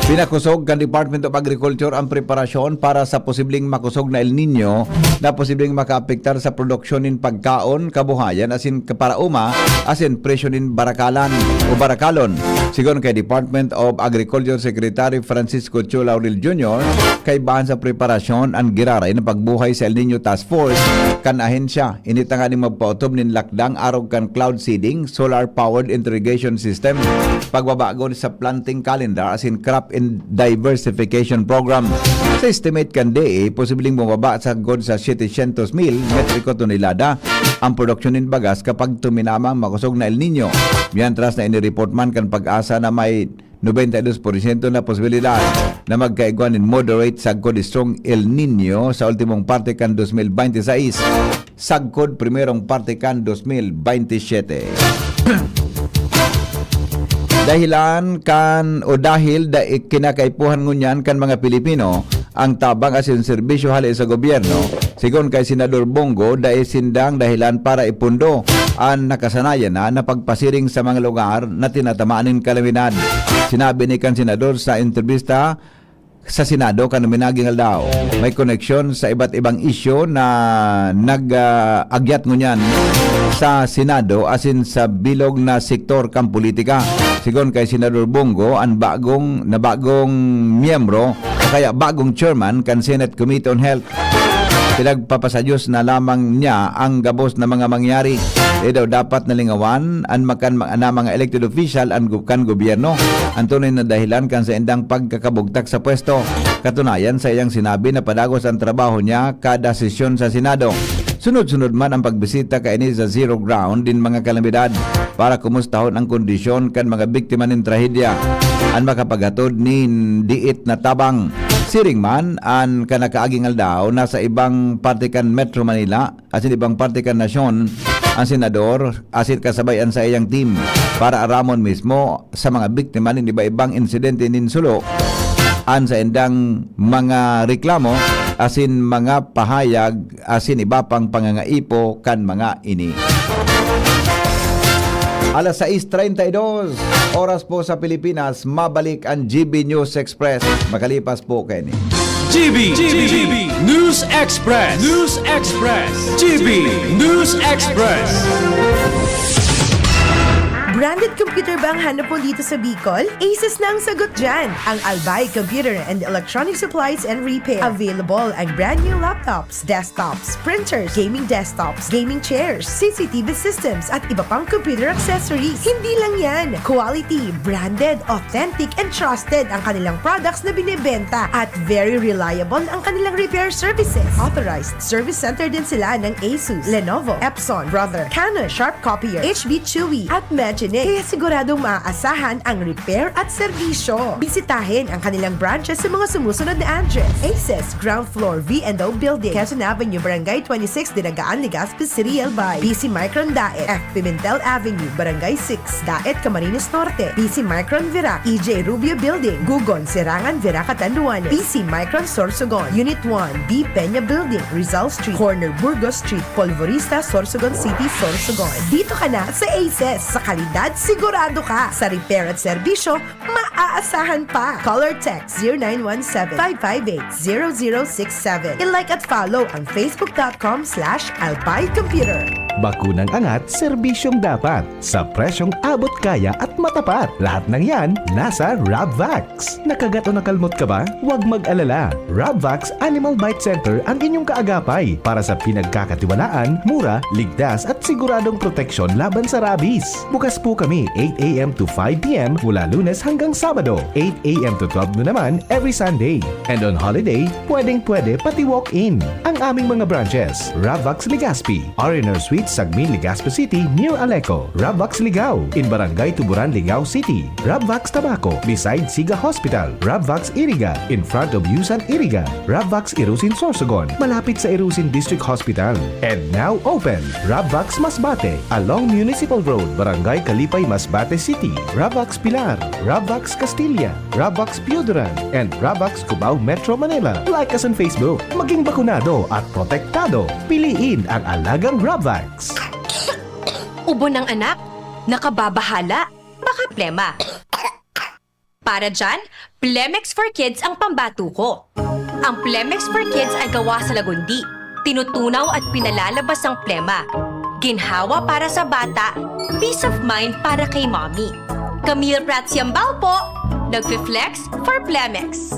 Pinakosog kan Department of Agriculture ang preparasyon para sa posibleng makosog na El Niño na posibleng makaapektar sa produksyon nin pagkaon, kabuhayan asin kaparaoma asin presyo nin barakalan o barakalon. Sigon kay Department of Agriculture Secretary Francisco Cho Laurel Junior, kaibahan sa preparasyon an giraray na pagbuhay sa El Niño Task Force kan ahensya. Ini tanganing magpaotob nin lakdang arog kan cloud seeding, solar-powered irrigation system, pagbabago sa planting calendar asin crop and diversification program. Sa estimate kan D A, posibleng bumaba sagkod sa siyete syentos mil metriko tonelada ang produksyon nin bagas kapag tuminama ang makosog na El Niño. Mientras na inireport man kan PAGASA na may nobenta y dos porsyento na posibilidad na magkaigwa nin moderate sagkod strong El Niño sa ultimong parte kan dos mil binte y seis, sagkod primerong parte kan dos mil binte y siyete. Dahilan kan o dahil da-, kinakaipuhan ngunyan kan mga Pilipino ang tabang asin serbisyo hale sa gobyerno, sigon kay Senador Bong Go, dai sindang dahilan para ipundo an nakasanayan na na pagpasiring sa mga lugar na tinatamaan nin kalamidad. Sinabi ni kan senador sa entrebista sa Senado kan minaging aldaw, may koneksyon sa iba't ibang isyu na nag, ah, agyat ngunyan sa Senado asin sa bilog na sektor kan politika. Sigon kay Senador Bong Go, an bagong, na bagong miyembro o kaya bagong chairman kan Senate Committee on Health, pinagpapasadyos na lamang niya ang gabos na mga mangyari. Di daw dapat nalingawan an makan, na mga elected official an gu-, kan gobyerno. Ang tunay na dahilan kan saindang pagkakabugtak sa pwesto. Katunayan, sa iyang sinabi na padagos ang trabaho niya kada sesyon sa Senado. Sunod-sunod man ang pagbisita kaini sa zero ground nin mga kalamidad para kumustahon ang kondisyon kan mga biktima nin trahedya. An makapaghatod nin diit na tabang. Siring man, an kanakaaging aldaw, nasa ibang parte kan Metro Manila asin ibang parte kan nasyon an senador asin kasabay an saiyang team para aramon mismo sa mga biktima nin iba-ibang insidente nin sulo an saindang mga reklamo asin mga pahayag asin iba pang pangangaipo kan mga ini. Alas sais treinta y dos, oras po sa Pilipinas, mabalik ang G B News Express. Makalipas po kaini. G B, G B News Express. News Express. G B News Express. Branded computer ba ang hanap mo dito sa Bicol? Asus na ang sagot dyan! Ang Albay Computer and Electronic Supplies and Repair. Available ang brand new laptops, desktops, printers, gaming desktops, gaming chairs, C C T V systems, at iba pang computer accessories. Hindi lang yan! Quality, branded, authentic, and trusted ang kanilang products na binebenta at very reliable ang kanilang repair services. Authorized service center din sila ng Asus, Lenovo, Epson, Brother, Canon, Sharp Copier, H B Chewy, at Magine. Kaya siguradong maaasahan ang repair at serbisyo. Bisitahin ang kanilang branches sa mga sumusunod na address: Asus, ground floor, V and O Building, Quezon Avenue, Barangay twenty-six, Dinagaan, Legazpi City, Albay. B C Micron Daet, F Pimentel Avenue, Barangay six, Daet, Camarines Norte. B C Micron Virac, E J Rubio Building, Gugon, Serangan, Virac, Catanduanes. B C Micron Sorsogon, Unit one, B Peña Building, Rizal Street, corner Burgos Street, Polvorista, Sorsogon City, Sorsogon. Dito ka na sa Aces. Sa kalidad, sigurado ka. Sa repair at serbisyo, maaasahan pa. Call or text zero nine one seven, five five eight, zero zero six seven. I-like at follow ang facebook dot com slash albay computer. Bakunang angat, serbisyong dapat, sa presyong abot kaya at matapat. Lahat ng yan nasa Rabvax. Nakagat o nakalmot ka ba? Huwag mag-alala. Rabvax Animal Bite Center ang inyong kaagapay para sa pinagkakatiwalaan, mura, ligtas at siguradong proteksyon laban sa rabies. Bukas po kami eight a m to five p m mula Lunes hanggang Sabado, eight a m to twelve noon naman every Sunday. And on holiday, pwedeng-pwede pati walk-in. Ang aming mga branches: Rabvax Legazpi, R and R Suites, Sagmin, Legazpi City, near Aleco; Rabvax Ligao, in Barangay Tuburan, Ligao City; Rabvax Tabaco, beside Siga Hospital; Rabvax Iriga, in front of Yusan Iriga; Rabvax Irusin, Sorsogon, malapit sa Irusin District Hospital. And now open, Rabvax Masbate, along Municipal Road, Barangay Kalipay, Masbate City; Rabvax Pilar, Rabvax Castilla, Rabvax Pioduran, and Rabvax Cubao, Metro Manila. Like us on Facebook. Maging bakunado at protektado. Piliin ang alagang Rabvax. Ubo ng anak? Nakababahala? Baka plema. Para dyan, Plemex for Kids ang pambato ko. Ang Plemex for Kids ay gawa sa lagundi, tinutunaw at pinalalabas ang plema. Ginhawa para sa bata, peace of mind para kay mommy. Camille Prats Yambao po, nagfi-flex for Plemex.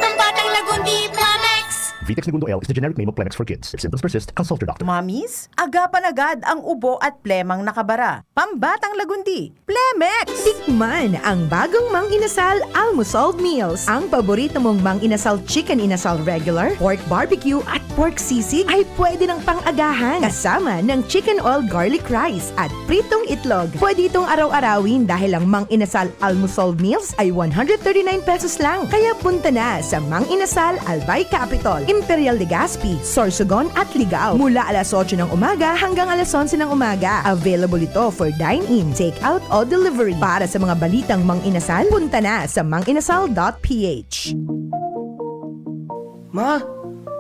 Pambatang Lagundi, Plemex! Vitex Negundo L is the generic name of Plemex for Kids. If symptoms persist, consult your doctor. Mommies, agapan agad ang ubo at plemang nakabara. Pambatang Lagundi, Plemex! Tikman ang bagong Mang Inasal Almusal Meals. Ang paborito mong Mang Inasal Chicken Inasal Regular, Pork Barbecue at Pork Sisig ay pwede nang pang-agahan kasama ng Chicken Oil Garlic Rice at pritong itlog. Pwede itong araw-arawin dahil ang Mang Inasal Almusal Meals ay one hundred thirty-nine pesos lang. Kaya punta na sa Mang Inasal, Albay Capitol, Imperial Legazpi, Sorsogon at Ligao mula alas otso ng umaga hanggang alas onse ng umaga. Available ito for dine-in, take-out o delivery. Para sa mga balitang Mang Inasal, punta na sa manginasal dot p h. Ma,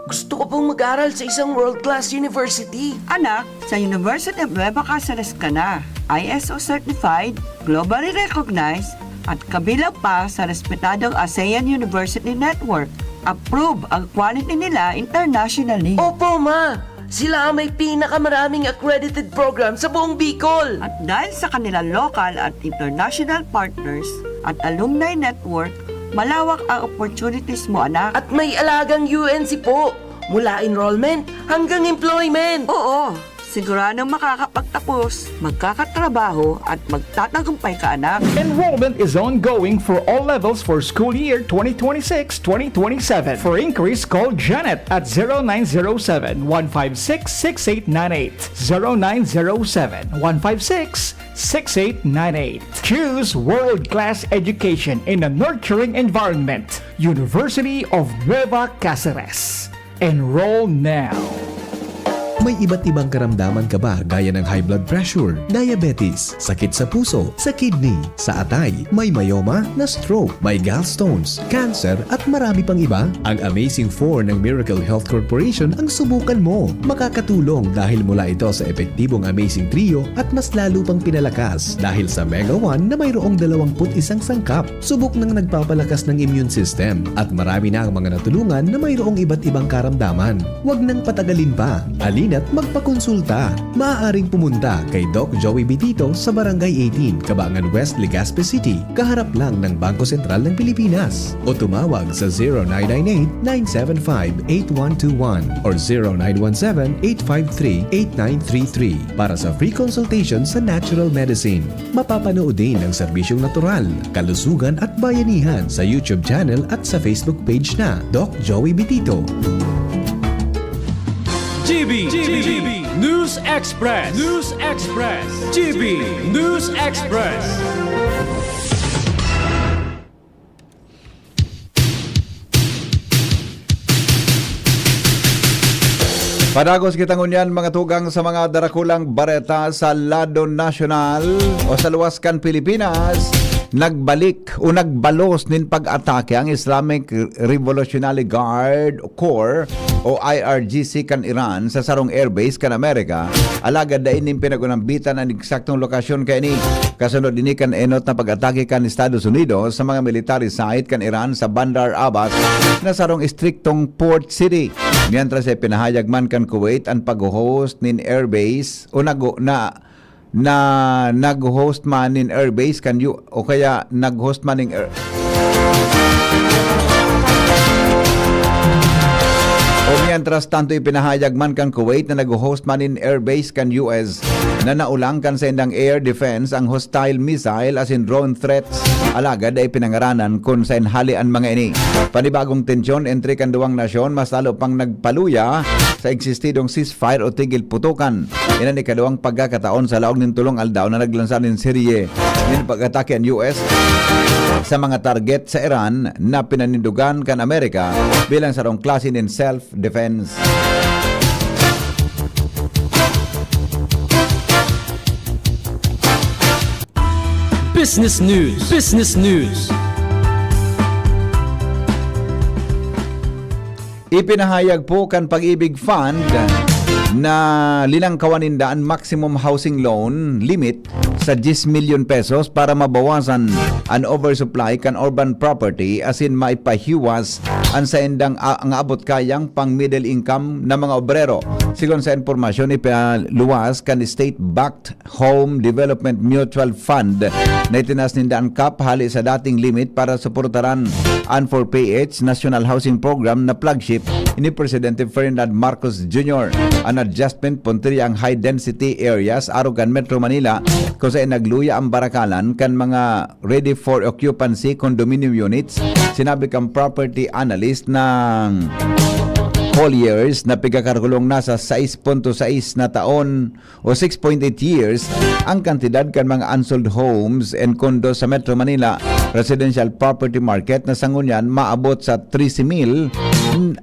gusto ko pong mag-aral sa isang world-class university. Anak, sa University of Nueva Caceres ka na. I S O certified, globally recognized, at kabilang pa sa respetadong ASEAN University Network. Approve ang quality nila internationally. Opo, ma! Sila ang may pinakamaraming accredited program sa buong Bicol! At dahil sa kanilang local at international partners at alumni network, malawak ang opportunities mo, anak. At may alagang U N C po, mula enrollment hanggang employment! Oo, siguradong makakapagtapos, magkakatrabaho, at magtatagumpay ka, anak. Enrollment is ongoing for all levels for school year twenty twenty-six twenty twenty-seven. For inquiries, call Janet at zero nine zero seven, one five six, six eight nine eight, zero nine zero seven, one five six, six eight nine eight. Choose world-class education in a nurturing environment. University of Nueva Caceres. Enroll now. May iba't ibang karamdaman ka ba, gaya ng high blood pressure, diabetes, sakit sa puso, sa kidney, sa atay, may myoma, na-stroke, may gallstones, cancer, at marami pang iba? Ang Amazing Four ng Miracle Health Corporation ang subukan mo. Makakatulong dahil mula ito sa epektibong Amazing Trio at mas lalo pang pinalakas dahil sa Mega One na mayroong dalawang put isang sangkap. Subok nang nagpapalakas ng immune system at marami na ang mga natulungan na mayroong iba't ibang karamdaman. Huwag nang patagalin pa. Halina't magpakonsulta. Maaaring pumunta kay Doc Joey Bitito sa Barangay eighteen, Cabangan West, Legazpi City, kaharap lang ng Bangko Sentral ng Pilipinas. O tumawag sa zero nine nine eight, nine seven five, eight one two one or zero nine one seven, eight five three, eight nine three three para sa free consultation sa natural medicine. Mapapanood din ang serbisyong natural, kalusugan at bayanihan sa YouTube channel at sa Facebook page na Doc Joey Bitito. G B, G B, News Express, News Express, G B News Express. Padagos kita ngunyan, mga tugang, sa mga darakulang bareta sa lado nasyonal o sa luwas kan Pilipinas. Nagbalik o nagbalos nin pag-atake ang Islamic Revolutionary Guard Corps o I R G C kan Iran sa sarong airbase kan Amerika, alagad dai nin pinag-unambitan an eksaktong lokasyon kaini. Kasunod ini kan enot na pag-atake kan Estados Unidos sa mga military site kan Iran sa Bandar Abbas na sarong estriktong port city. Mientras, ipinahayag man kan Kuwait an pag-host nin airbase o nag-, na, na nag-host man nin airbase kan U-, o kaya nag-host man nin air-, o mientras tanto, ipinahayag man kan Kuwait na nag-host man nin airbase kan U S na naolang kan saindang air defense ang hostile missile asin drone threats, alagad dai pinangaranan kun saen hale an mga ini. Panibagong tensyon entre kan duwang nasyon mas lalo pang nagpaluya sa existidong ceasefire o tigil putukan. Iyan an ikaduwang pagkakataon sa laog nin tolong aldaw na naglansar nin serye nin pag-atake an U S sa mga target sa Iran na pinanindogan kan Amerika bilang sarong klase nin self-defense. Business News. Business News. Ipinahayag po kan Pag-ibig Fund na linangkawan ninda an maximum housing loan limit sa diyes milyon pesos para mabawasan an oversupply kan urban property asin maipahiwas an saindang a-, ang abot kayang pang middle income na mga obrero. Sigon sa impormasyon ipaluwas kan state-backed Home Development Mutual Fund na itinas ninda an cap hali sa dating limit para suportaran an four P H National Housing Program na flagship ni Presidente Ferdinand Marcos Junior. An adjustment puntirya ang high-density areas arog kan Metro Manila, kung saen nagluya ang barakalan kan mga ready for occupancy condominium units. Sinabi kan property analyst ng Colliers na pigkakalkulong nasa sais punto sais na taon o six point eight years ang kantidad kan mga unsold homes and condos sa Metro Manila residential property market na sa ngunyan maabot sa trese mil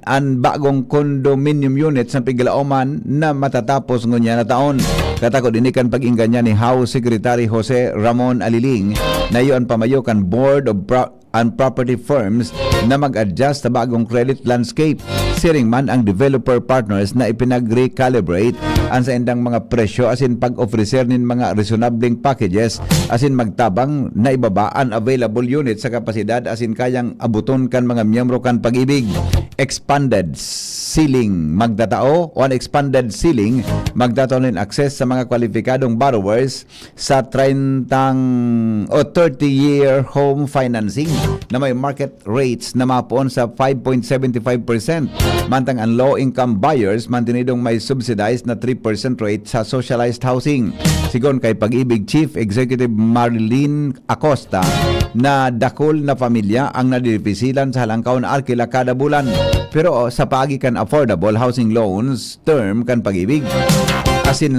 an bagong condominium units na piglaoman na matatapos ngunyan na taon. Katakod ini kan pag-inggan niya ni House Secretary Jose Ramon Aliling na iyo an pamayo kan Board of Pro-, and Property Firms na mag-adjust sa bagong credit landscape. Siring man ang developer partners na ipinag-recalibrate an saindang mga presyo asin pag-ofrecer nin mga resonableng packages asin magtabang na ibaba an available unit sa kapasidad asin kayang abuton kan mga miyembro kan Pag-ibig. Expanded ceiling magtatao o an expanded ceiling magtatao nin access sa mga kwalipikadong borrowers sa treinta o thirty-year home financing na may market rates na mapoon sa five point seventy five percent, mantang ang low-income buyers mantinidong may subsidized na three percent rate sa socialized housing. Sigon kay Pag-ibig Chief Executive Marilyn Acosta, na dakul na pamilya ang nadidipisilan sa halangkaw na arkila kada bulan. Pero sa paagi kan affordable housing loans, term kan Pag-ibig, asin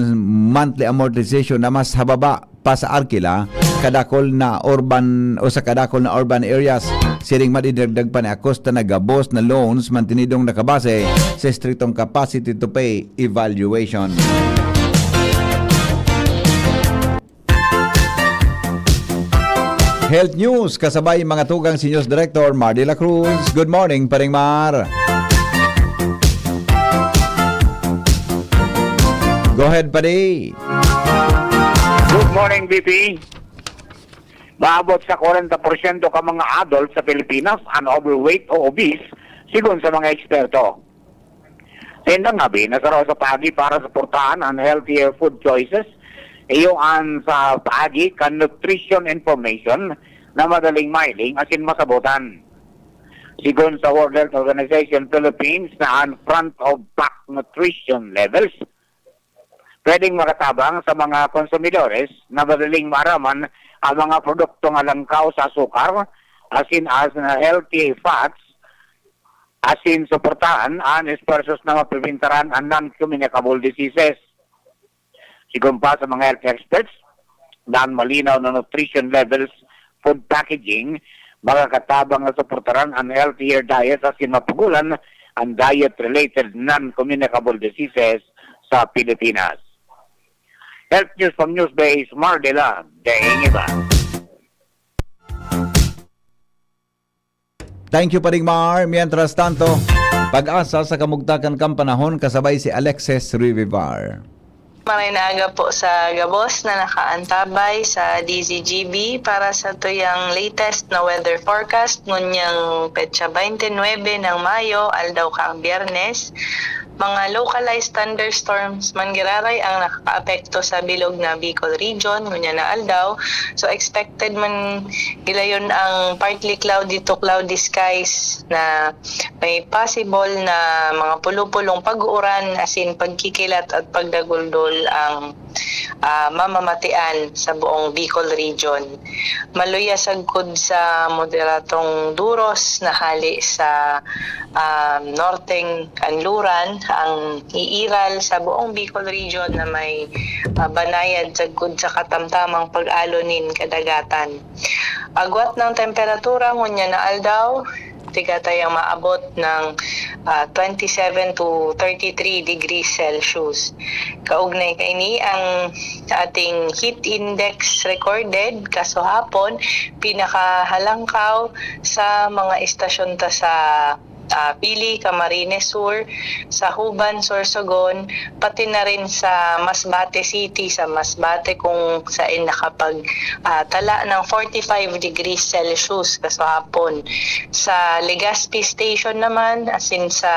monthly amortization na mas hababa pa sa arkila, kadakol na urban o sa kadakol na urban areas. Siring man, idinagdag pa ni Acosta na gabos na loans mantinidong nakabase sa estriktong capacity to pay evaluation. Health News, kasabay mga tugang si News Director Mar de la Cruz. Good morning, Paring Mar. Go ahead, Padi. Good morning, B P. Maabot sa kwarenta porsyento ka mga adult sa Pilipinas an overweight o obese, sigon sa mga eksperto. Sa indang ngabi, nasaro sa paagi para suportahan an healthier food choices, iyo an sa paagi kan nutrition information na madaling mahiling asin masabotan. Sigon sa World Health Organization Philippines na an front of pack nutrition levels pwedeng makatabang sa mga konsumidores na madaling maaraman ang mga produkto nga langkaw sa asukar, asin as na healthy fats, asin suportahan an esfuerzos na mapipintaran an non-communicable diseases. Sigon pa sa mga health experts, nan malinaw na nutrition levels, food packaging, makakatabang na suportaran an healthier diet asin mapugulan an diet-related non-communicable diseases sa Pilipinas. Health News from Newsbase, Mar de la Deingiba. Thank you, Paring Mar. Mientras tanto, pag-asa sa kamugtakan kan panahon kasabay si Alexis Rivivar. Maray na aga po sa gabos na nakaantabay sa D Z G B para sa tuyang latest na weather forecast ngunyang petsa twenty-nine ng Mayo, aldaw kang Biyernes. Mga localized thunderstorms man giraray ang nakakaapekto sa bilog na Bicol Region ngunyan na aldaw. So, expected man gilayon ang partly cloudy to cloudy skies na may possible na mga pulo-pulong pag-uuran asin pagkikilat at pagdaguldol ang ah, mamamatian sa buong Bicol Region. Maluya sagkod sa moderadong duros na hali sa ah, norteng kanluran ang iiral sa buong Bicol Region na may ah, banayad sagkod sa katamtamang pag-alo nin kadagatan. Agwat ng temperatura ngunyan na aldaw, tiga tayang maabot ng ah, twenty-seven to thirty-three degrees Celsius. Kaugnay kaini ang ating heat index recorded kasuhapon, pinakahalangkaw sa mga istasyon ta sa ah, Pili, Camarines Sur, sa Juban, Sorsogon, pati na rin sa Masbate City, sa Masbate kung saan nakapag ah, tala ng forty-five degrees Celsius kasuhapon. Sa Legazpi Station naman, as in sa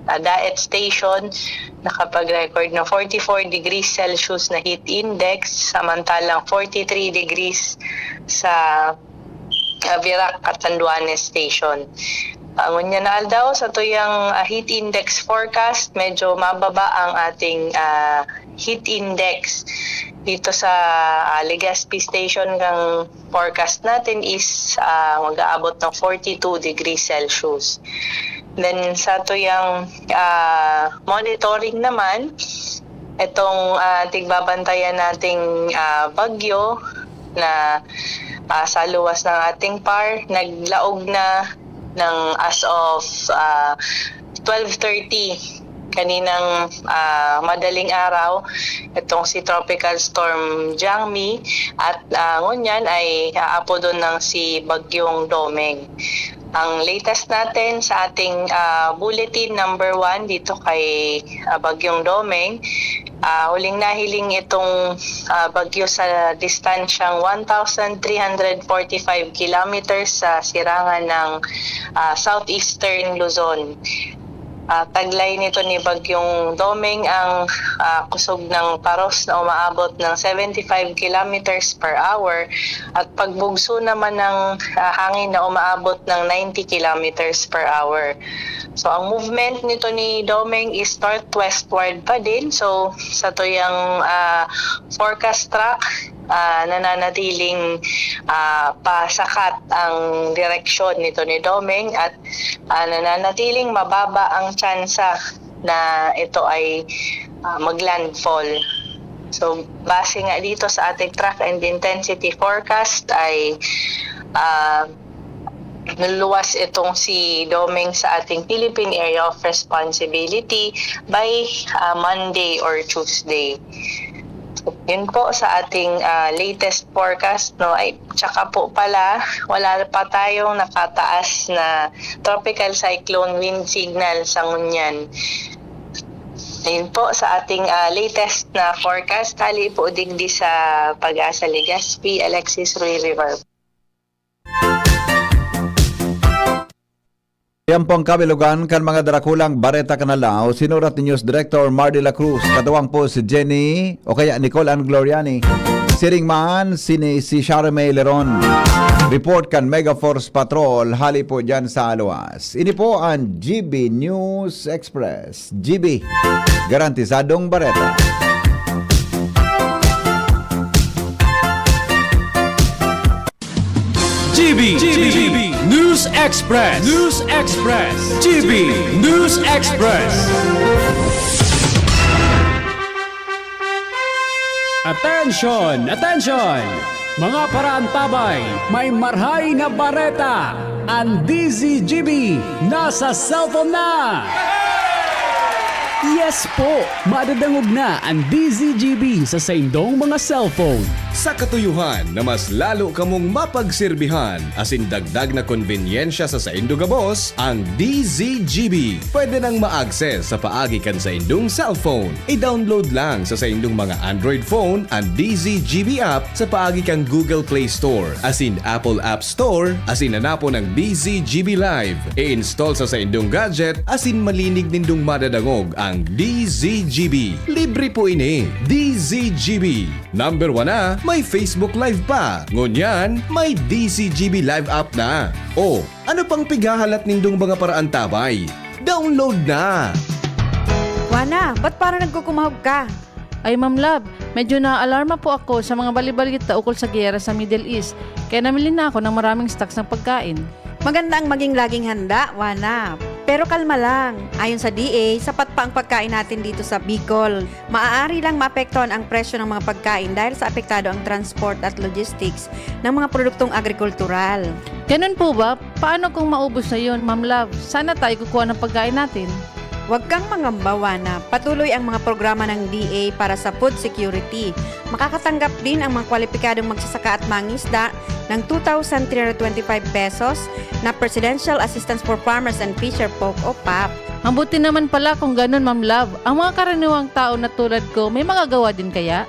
ah, Daet Station, nakapag-record ng forty-four degrees Celsius na heat index, samantalang forty-three degrees sa ah, Virac Catanduanes Station. Ah, ngunyan na aldaw, sa tuyang ah, heat index forecast, medyo mababa ang ating ah, heat index. Dito sa ah, Legazpi Station, ang forecast natin is ah, mag-aabot ng forty-two degrees Celsius. Then sa tuyang ah, monitoring naman, itong ah, tigbabantayan nating ah, bagyo na ah, sa luwas ng ating par, naglaog na ng as of ah, twelve thirty kaninang ah, madaling araw itong si Tropical Storm Jangmi at ah, ngunyan ay aapodon ng si Bagyong Domeng. Ang latest natin sa ating ah, bulletin number one dito kay ah, Bagyong Domeng, ah, huling nahiling itong ah, bagyo sa distansyang one thousand three hundred forty-five kilometers sa sirangan ng ah, southeastern Luzon. Ah, taglay nito ni Bagyong Domeng ang ah, kusog ng paros na umaabot ng seventy-five kilometers per hour at pagbugso naman ng ah, hangin na umaabot ng ninety kilometers per hour. So, ang movement nito ni Domeng is northwestward pa din. So, sa tuyang ah, forecast track, ah, nananatiling ah, pasakat ang direksyon nito ni Domeng at ah, nananatiling mababa ang tsansa na ito ay ah, maglandfall. So, base nga dito sa ating track and intensity forecast ay, ah, luluwas itong si Doming sa ating Philippine Area of Responsibility by, ah, Monday or Tuesday. Yun po sa ating, ah, latest forecast, no? Ay, tsaka po pala, wala pa tayong nakataas na tropical cyclone wind signal sa ngunyan. Ayun po sa ating, ah, latest na forecast, hali po digdi sa Pag-asa Legazpi, Alexis Ruy River. Yan po ang kabilugan kan mga darakulang bareta kan aldaw. Sinurat ni News Director Mar de la Cruz. Katuwang po si Jenny, o kaya Nicole Ann Gloriani. Siring man, sini, si Charmaine Leron. Report kan Mega Force Patrol, hali po dyan sa Aluas. Ini po ang G B News Express. G B, garantisadong bareta. G B, G B News Express, News Express, G B News Express. Attention! Attention! Mga paraantabay, may marhay na bareta! An D Z G B nasa cellphone na! Yes po! Madadangog na an D Z G B sa saindong mga cellphone. Sa katuyohan na mas lalo kamong mapagserbihan asin dagdag na konbenyensya sa saindo gabos, ang D Z G B pwede nang ma-access sa paagi kan saindong cellphone. I-download lang sa saindong mga Android phone an D Z G B app sa paagi kan Google Play Store asin Apple App Store asin hanapon ang D Z G B Live. I-install sa saindong gadget asin malinig nindong madadangog ang D Z G B. Libre po ini. D Z G B. Number one na, may Facebook Live pa. Ngunyan, may D Z G B Live app na. O, ano pang pighahalat nindong mga paraantabay? Download na! Juana, ba't parang nagkukumahog ka? Ay, Ma'am Love, medyo naaalarma po ako sa mga bali-balita ukol sa giyera sa Middle East, kaya namili na ako ng maraming stocks ng pagkain. Maganda ang maging laging handa, Juana. Pero kalma lang. Ayon sa D A, sapat pa ang pagkain natin dito sa Bicol. Maaari lang maapektuhan ang presyo ng mga pagkain dahil sa apektado ang transport at logistics ng mga produktong agrikultural. Ganun po ba? Paano kung maubos na yun, Ma'am Love? Saan na tayo kukuha ng pagkain natin? Huwag kang mangamba, Juana. Patuloy ang mga programa ng D A para sa food security. Makakatanggap din ang mga kwalipikadong magsasaka at mangisda ng two thousand three hundred twenty-five pesos na Presidential Assistance for Farmers and Fisher Folk o pap. Mabuti naman pala kung ganun, Ma'am Love. Ang mga karaniwang tao na tulad ko, may magagawa din kaya?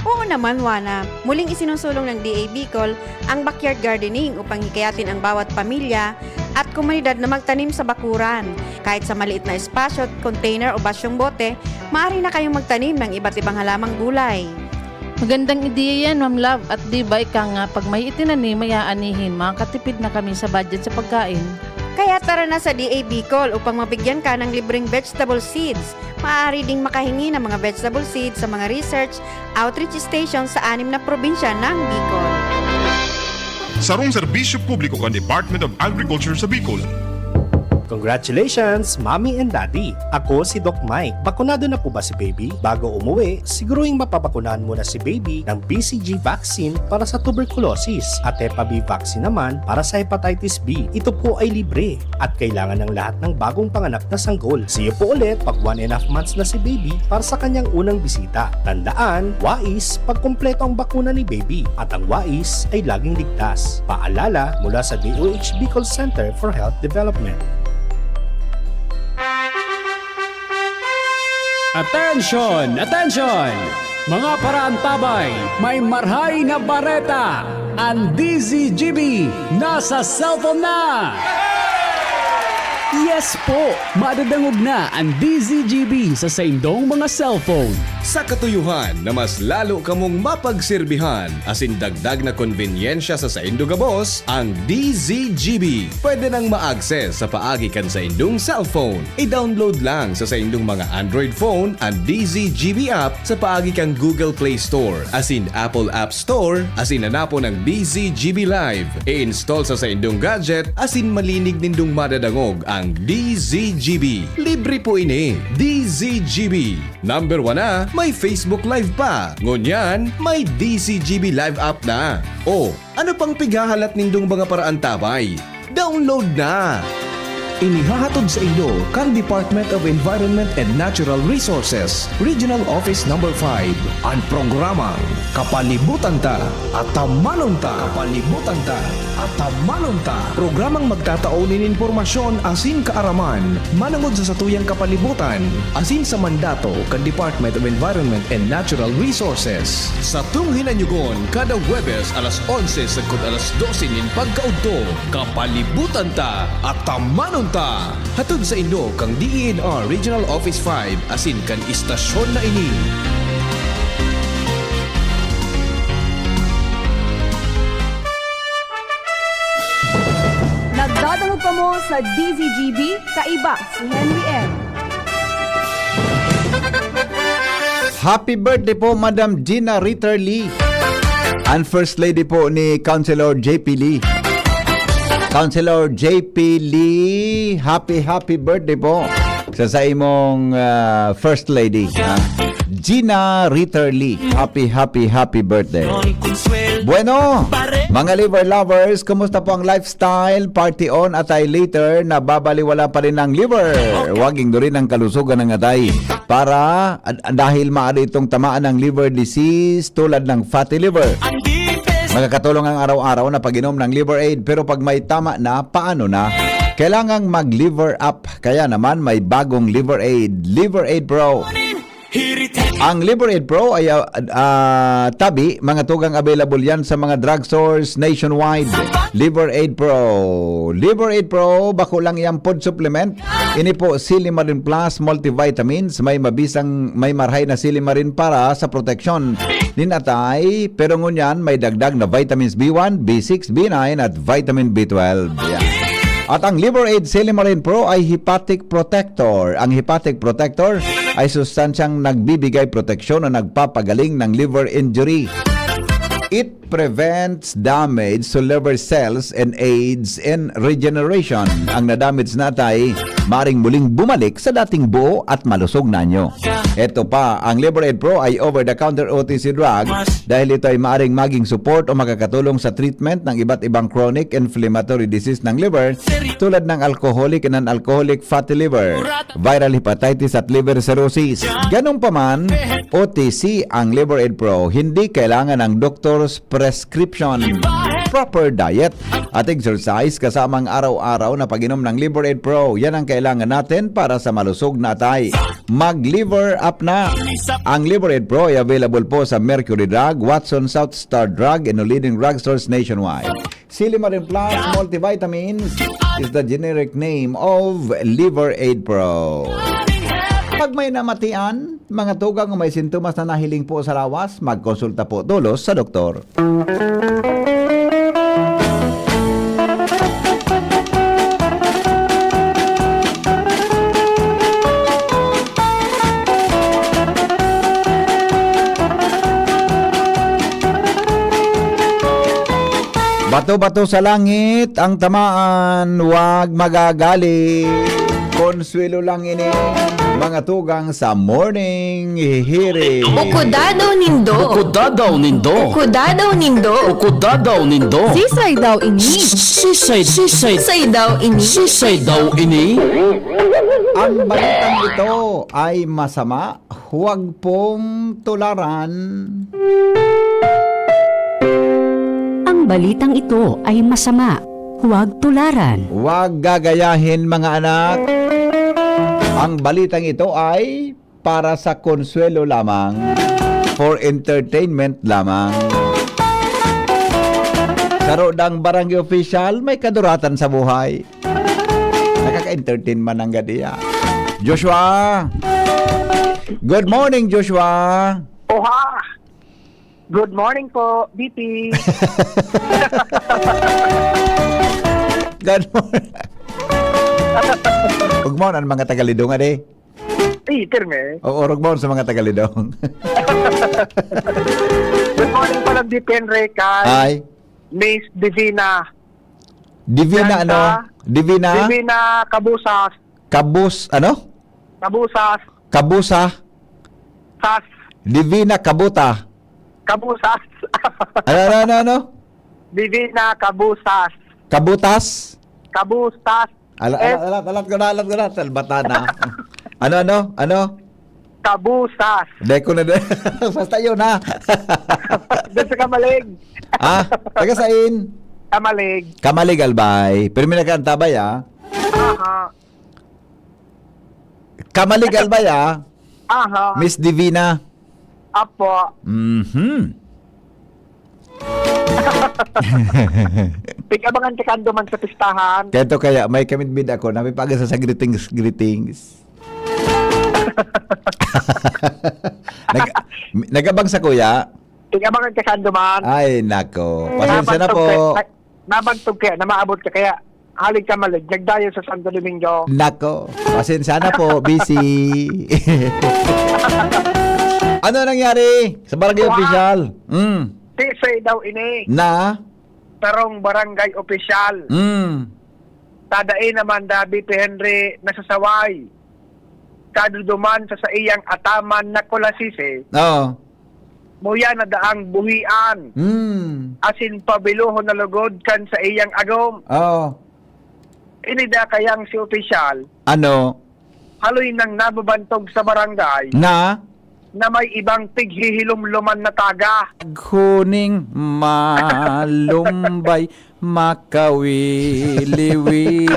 Oo naman, Juana. Muling isinusulong ng D A Bicol ang backyard gardening upang hikayatin ang bawat pamilya at komunidad na magtanim sa bakuran, kahit sa maliit na espasyo, container o basyong bote, maaari na kayong magtanim ng iba't ibang halamang gulay. Magandang ideya yan, Ma'am Love. At di ba ika nga, pag may itinanim, may aanihin, makakatipid na kami sa budget sa pagkain. Kaya tara na sa D A Bicol upang mabigyan ka ng libreng vegetable seeds. Maaari ding makahingi ng mga vegetable seeds sa mga research outreach station sa anim na probinsya ng Bicol. Sarong serbisyo publiko kan Department of Agriculture sa Bicol. Congratulations, Mommy and Daddy! Ako si Doc Mike. Bakunado na po ba si Baby? Bago umuwi, siguruhing mapabakunahan muna si Baby ng B C G vaccine para sa tuberculosis at Hep B vaccine naman para sa hepatitis B. Ito po ay libre at kailangan ng lahat ng bagong panganak na sanggol. See you po ulit pag one and a half months na si Baby para sa kanyang unang bisita. Tandaan, wais pag kumpleto ang bakuna ni Baby at ang wais ay laging ligtas. Paalala mula sa D O H Bicol Center for Health Development. Attention! Attention! Mga paraantabay, may marhay na bareta! An D Z G B nasa cellphone na! Yes po! Madadangog na an D Z G B sa saindong mga cellphone. Sa katuyohan na mas lalo kamong mapagserbihan asin dagdag na konbenyensya sa saindo gabos, ang D Z G B pwede nang ma-access sa paagi kan saindong cellphone. I-download lang sa saindong mga Android phone an D Z G B app sa paagi kan Google Play Store asin Apple App Store asin hanapon ang D Z G B Live. I-install sa saindong gadget asin malinig nindong madadangog Ang D Z G B. Libre po ini. D Z G B. Number one na, may Facebook Live pa. Ngunyan, may D Z G B Live app na. O, ano pang pighahalat nindong mga paraantabay? Download na! Inihahatod sa inyo kan Department of Environment and Natural Resources, Regional Office Number five, an programang Kapalibutan Ta, Atamanon Ta. Kapalibutan Ta, Atamanon Ta. Programang magtatao nin impormasyon asin kaaraman manongod sa satuyang kapalibutan asin sa mandato kan Department of Environment and Natural Resources. Satong hinanyugon kada Huwebes alas onse sagkod alas dose nin pagkaudto. Kapalibutan Ta, Atamanon Ta. Hatod sa inyo kan D E N R Regional Office five asin kan istasyon na ini. Nagdadangog kamo sa D Z G B, kaiba si Henry M. Happy birthday po, Madam Gina Ritter Lee. Ang First Lady po ni Councilor J P Lee. Councilor J P Lee, happy, happy birthday po sa, sa imong, ah, First Lady, ha? Gina Ritter Lee, happy, happy, happy birthday. Bueno, mga liver lovers, kumusta po ang lifestyle? Party on, atay later, nababaliwala pa rin ang liver. Huwag ingdurin ang kalusugan ng atay. Para, ah, dahil maaari itong tamaan ng liver disease tulad ng fatty liver. Makakatulong ang araw-araw na pag-inom ng Liver Aid, pero pag may tama na, paano na? Kailangang mag-Liver Up. Kaya naman may bagong Liver Aid, Liver Aid Pro. Ang Liver Aid Pro ay, ah, ah, tabi, mga tugang, available yan sa mga drugstores nationwide. Liver Aid Pro. Liver Aid Pro, bako lang yang food supplement. Ini po, Silimarin Plus Multivitamins. May mabisang, may marhay na silimarin para sa proteksyon nin atay. Pero ngunyan, may dagdag na vitamins B one, B six, B nine, at vitamin B twelve. Yan. At ang Liver Aid Silimarin Pro ay hepatic protector. Ang hepatic protector ay sustansyang nagbibigay proteksyon o nagpapagaling ng liver injury. It prevents damage to liver cells and aids in regeneration. Ang na-damage na atay maring muling bumalik sa dating buo at malusog na anyo. Eto pa, ang Liver Aid Pro ay over-the-counter O T C drug dahil ito ay maaring maging support o makakatulong sa treatment ng iba't ibang chronic inflammatory disease ng liver tulad ng alcoholic and non-alcoholic fatty liver, viral hepatitis at liver cirrhosis. Ganun pa man, O T C ang Liver Aid Pro. Hindi kailangan ng doktor's prescription. Proper diet at exercise kasamang araw-araw na pag-inom ng Liver Aid Pro. Yan ang kailangan natin para sa malusog na atay. Mag-Liver Up na! Ang Liver Aid Pro ay available po sa Mercury Drug, Watson South Star Drug, and leading drugstores nationwide. Silimarin Plus Multivitamins is the generic name of Liver Aid Pro. Pag may namatian, mga tugang o may sintomas na nahiling po sa lawas, magkonsulta po tolos sa doktor. Bato-bato sa langit ang tamaan, wag magagaling. Konsuelo lang ini, mga tugang sa Morning Hihirit. Ukuda daw nindo. Ukuda daw nindo. Ukuda daw nindo. Ukuda daw nindo. Sisay daw ini? Sisay, sisay. Sisay daw ini? Sisay daw ini? Ang balitang ito ay masama, huwag pong tularan. Ang balitang ito ay masama, huwag tularan. Huwag gagayahin, mga anak. Ang balitang ito ay para sa konsuelo lamang, for entertainment lamang. Saro dang barangay official may kaduratan sa buhay. Nakaka-entertain man ang gadiya. Joshua! Good morning, Joshua! Oha! Good morning po, B P. Good morning. Good morning, mga tagalidong, ade. Peter, me. Oo, rugmon sa mga tagalidong. Good morning po, Lord Deacon Ray, kay Ay. Miss Divina. Divina, Bianca ano? Divina? Divina Kabusas. Kabus-, ano? Kabusas. Kabusa? Sas. Divina Kabuta. Kabusas. Ano, ano, ano, ano? Divina Kabusas. Kabutas? Kabusas. Ala-, ala-, S- alat, alat ko na, alat ko na. Salbata na. Ano, ano? Ano? Kabusas. Dai ko na, basta yun, ha? Doon sa Kamalig. Ah, taga sain? Kamalig. Kamalig, Albay. Pero may nag-aantabay, ah. Aha. Kamalig, Albay, ah. Aha. Miss Divina. Apo. Mhm. Pig-abangan ka kando man sa pistahan. Kaya to kaya, may kamidbid ako, napipaga sa, sa greetings, greetings. Nag-, nag-abang sa kuya? Pig-abangan ka kando man. Ay, nako. Pasensya na Nabantog po. Ka, na, nabantog kaya, na maabot ka kaya. Hali ka Kamalig, nagdayo sa Santo Domingo. Nako, pasensya na po, busy. Ano nangyari sa barangay Wa- opisyal? Mm. Tisay daw ini. Na? Sarong barangay opisyal. Mm. Tadai naman dabi pi Henry nasasaway. Kaduduman sa saiyang ataman na kulasisi. Oo. Muya na daang buhian. Hmm. Asin pabilohon na lugod kan saiyang agom. Oo. Ini da kayang si opisyal. Ano? Haloy nang nababantog sa barangay Na? Na may ibang pighihilomloman na taga. Huning malumbay, makawili-wili.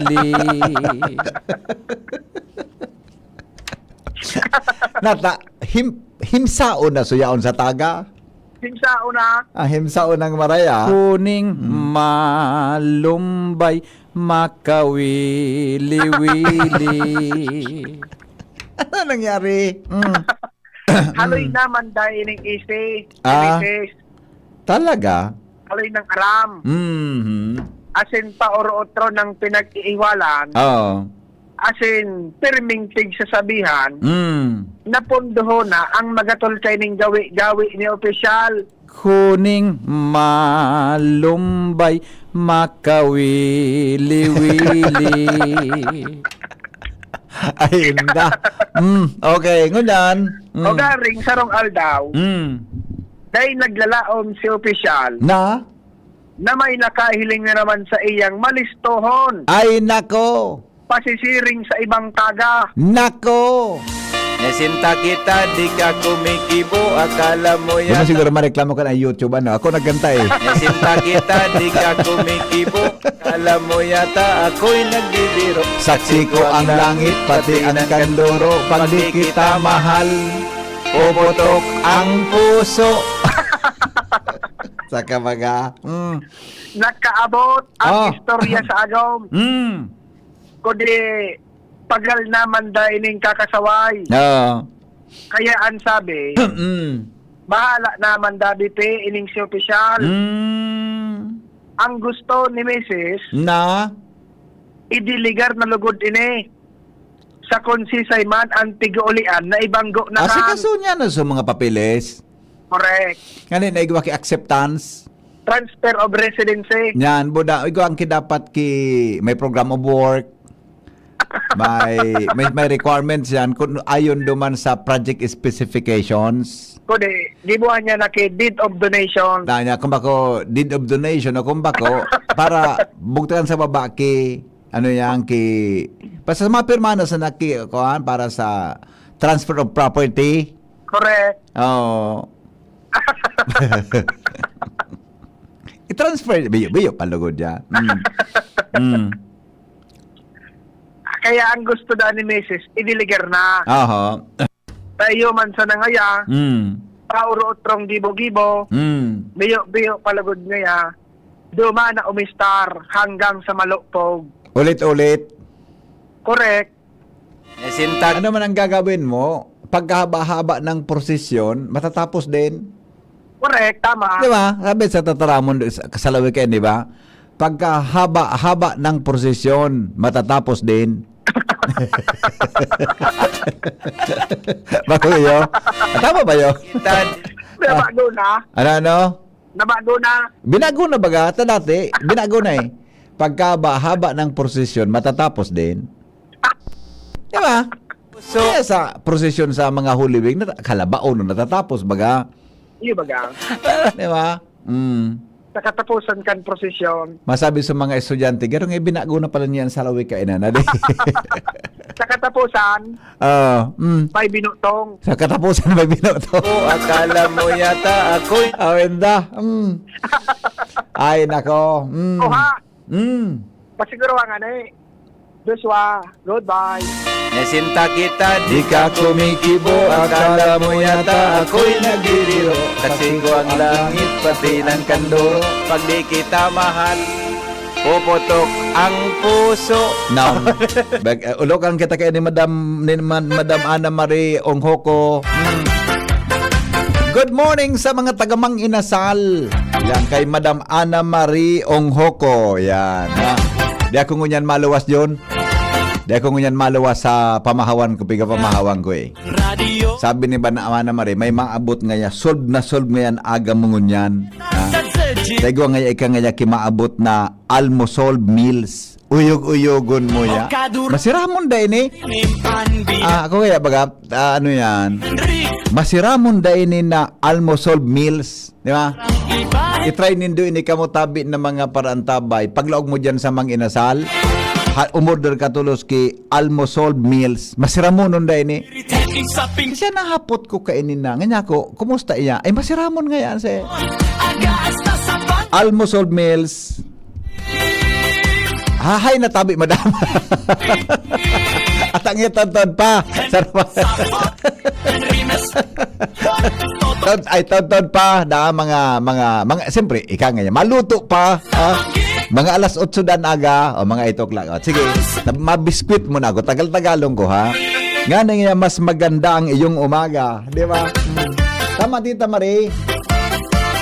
Nata-, him-, himsaon na suyaon sa taga. Himsaon na. Ah, himsaon ang maraya. Huning Hmm. malumbay, makawili-wili. Ano nangyari? Mm. Haloy Mm. naman dahil ning isi, Ah. misis. Talaga? Haloy ng aram. Mhm. Asin pa oro-otro ng pinag-iiwalan. Oo. Asin, pirming tigsasabihan, Mm. napundohon na ang magatol kaining gawi-gawi ni opisyal. Kuning malumbay, makawili-wili. Ay, inda. Mm, okay, ngunyan. Mm. O garing sarong aldaw, Mm. dahil naglalaom si opisyal Na? na may nakahiling na naman sa iyang malistohon. Ay, nako. Pasisiring sa ibang taga. Nako! Nasinta kita, di ka kumikibo, akala mo Di mo yata siguro mareklamo ka na YouTube, ano? Ako nagkanta eh. Nasinta kita, di ka kumikibo, akala mo yata ako'y nagbibiro. Saksi ko ang langit, pati ang kanduro, pag di kita mahal, puputok ang puso. Sa kabaga. Mm. Nakaabot ang Ah. istorya sa agom. Mm. Kundi, pagal naman da ining kakasaway. Oo. Kaya ang sabi, Mm. bahala naman da, B P, ining si opisyal. Mm. Ang gusto ni misis, Na? idiligar na lugod ini. Sa konsisay man ang tig-uulian na ibanggo na kan. Asikaso niya na sa mga papeles. Correct. Ngani na igwa ki acceptance. Transfer of residency. Yan, buda, igwa ang kidapat ki, may program of work. May, may, may requirements yan kung ayon duman sa project specifications. Kundi, gibuhan niya na ki deed of donation. Na niya, kung bako, deed of donation o kung bako, para bugtakan sa baba ki, ano yan, ki, basta sa mga pirma na sa naki, kuan, para sa transfer of property. Correct. Oo. I-transfer, biyo, biyo, palugod niya. Mm. Mm. Kaya ang gusto na ni misis, idiligar na. Aha. Tayo man sa nangaya, Mm. pauro-otrong gibo-gibo, Mm. biyo-biyo palugod ngaya, duma na umistar hanggang sa malupog. Ulit-ulit. Correct. Nasinta- Ano man ang gagawin mo, pagkahaba-haba ng prosesyon, matatapos din. Correct, tama. Di ba? Sabi sa tataramon, sa, sa Lawiken, di ba? Pagkahaba-haba ng prosesyon, matatapos din. Bago yun? Tama ba yun? Kita- Nabago na. Ano, ano? Nabago na. Binago na baga? Ta dati, binago na eh. Pagkahaba-haba ng prosesyon, matatapos din. Di ba? So, kaya sa prosesyon sa mga Holy Week, nata-, kalabaon na natatapos, baga. Iyo, baga. Di ba? Mm. Sa katapusan kan prosesyon. Masabi sa mga estudyante, "Garo nga, binago na pala niyan sa lawig kainan, adi." Sa katapusan, Ah, mm. may binutong. Sa katapusan, may binutong. Oh, akala mo yata ako'y Awenda. Mm. Ay, nako. Mm. Oha. Mm. Pasiguro nga na eh. Joshua, goodbye. Nasinta kita, di ka kumikibo. Akala mo yata ako'y nagbibiro. Kasi ko ang langit, pati ng kanduro. Pag di kita mahal, puputok ang puso. Now, bag-, uh, ulokan kita kay ni Madam, ni Ma-, Madam Ana Marie Onghoko. Mm. Good morning sa mga taga Mang Inasal. Yan, kay Madam Ana Marie Onghoko. Yan, ha? Di ako ngunyan maluwas, John. Di ako ngunyan maluwas sa pamahawan ko, piga pamahawan ko eh. Sabi ni Madam Ana Marie, may maabot ngaya, solve na solve ngayan, aga mo ngunyan. Ha? Dai ko ngaya, ika ngaya kimaabot na almusol meals. Uyog-uyogon mo ya. Masiramon da ini. Ah, ako kaya baga, ah, ano yan? Masiramon da ini na almusol meals, di ba? I-try nindo ini kamo tabi na mga paraantabay. Paglaog mo dyan sa Mang Inasal, ha, umorder ka tulos ki almusol meals. Masiramonon da ini. Siya nahapot ko kaini na. Nganya ko, kumusta iya? Ay, masiramon nga yan, sir. Almusol meals. Hahay na tabi, madam. At ang itantod pa. Sarap. Tod-, ay, tod-, tod pa na mga, mga, mga, siyempre, ika nga yan. Maluto pa, ha? Mga alas otso dan aga, o mga eight o'clock. O, sige, tab-, mabiskwit mo na ako. Tagal-tagalong ko, ha? Nga na nga, mas maganda ang iyong umaga. Di ba? Hmm. Tama, Tita Marie.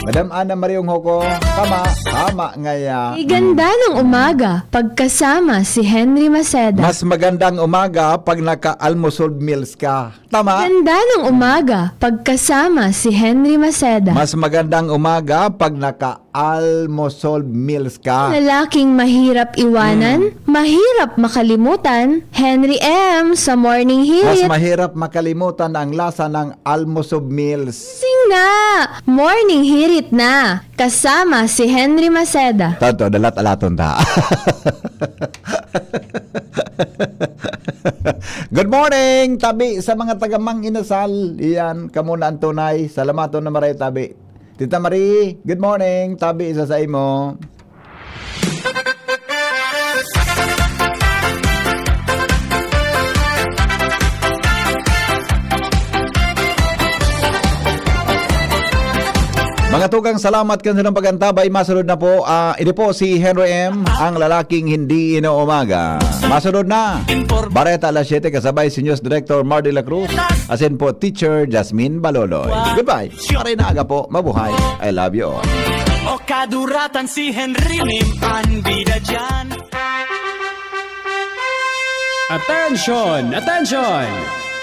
Madam Ana Marie Onghoko. Tama. Tama nga ya. Ganda ng umaga pagkasama si Henry Maceda. Mas magandang umaga pag naka-almusol meals ka. Tama. Ganda ng umaga pagkasama si Henry Maceda. Mas magandang umaga pag naka-almusol meals ka. Lalaking mahirap iwanan, Hmm. mahirap makalimutan, Henry M sa Morning Hirit. Mas mahirap makalimutan ang lasa ng almusol meals. Sing na! Morning Hirit na! Kasama si Henry Maceda. Totoo, dalat-alaton ta. Good morning, tabi sa mga taga Mang Inasal. Iyan, kamo na ang tunay. Salamaton na maray, tabi. Tita Marie, good morning. Tabi sa saimo. Mga tugang, salamat kan silang pag-antabay. Masunod na po, ah, ini po si Henry M, ang lalaking hindi inuumaga. Masunod na, Bareta alas siyete, kasabay si News Director Mar de la Cruz. Asin po, Teacher Jasmine Baloloy. Goodbye. Maray na aga po. Mabuhay. I love you all. O kaduratan si Henry Mim, ang bida dyan. Attention! Attention!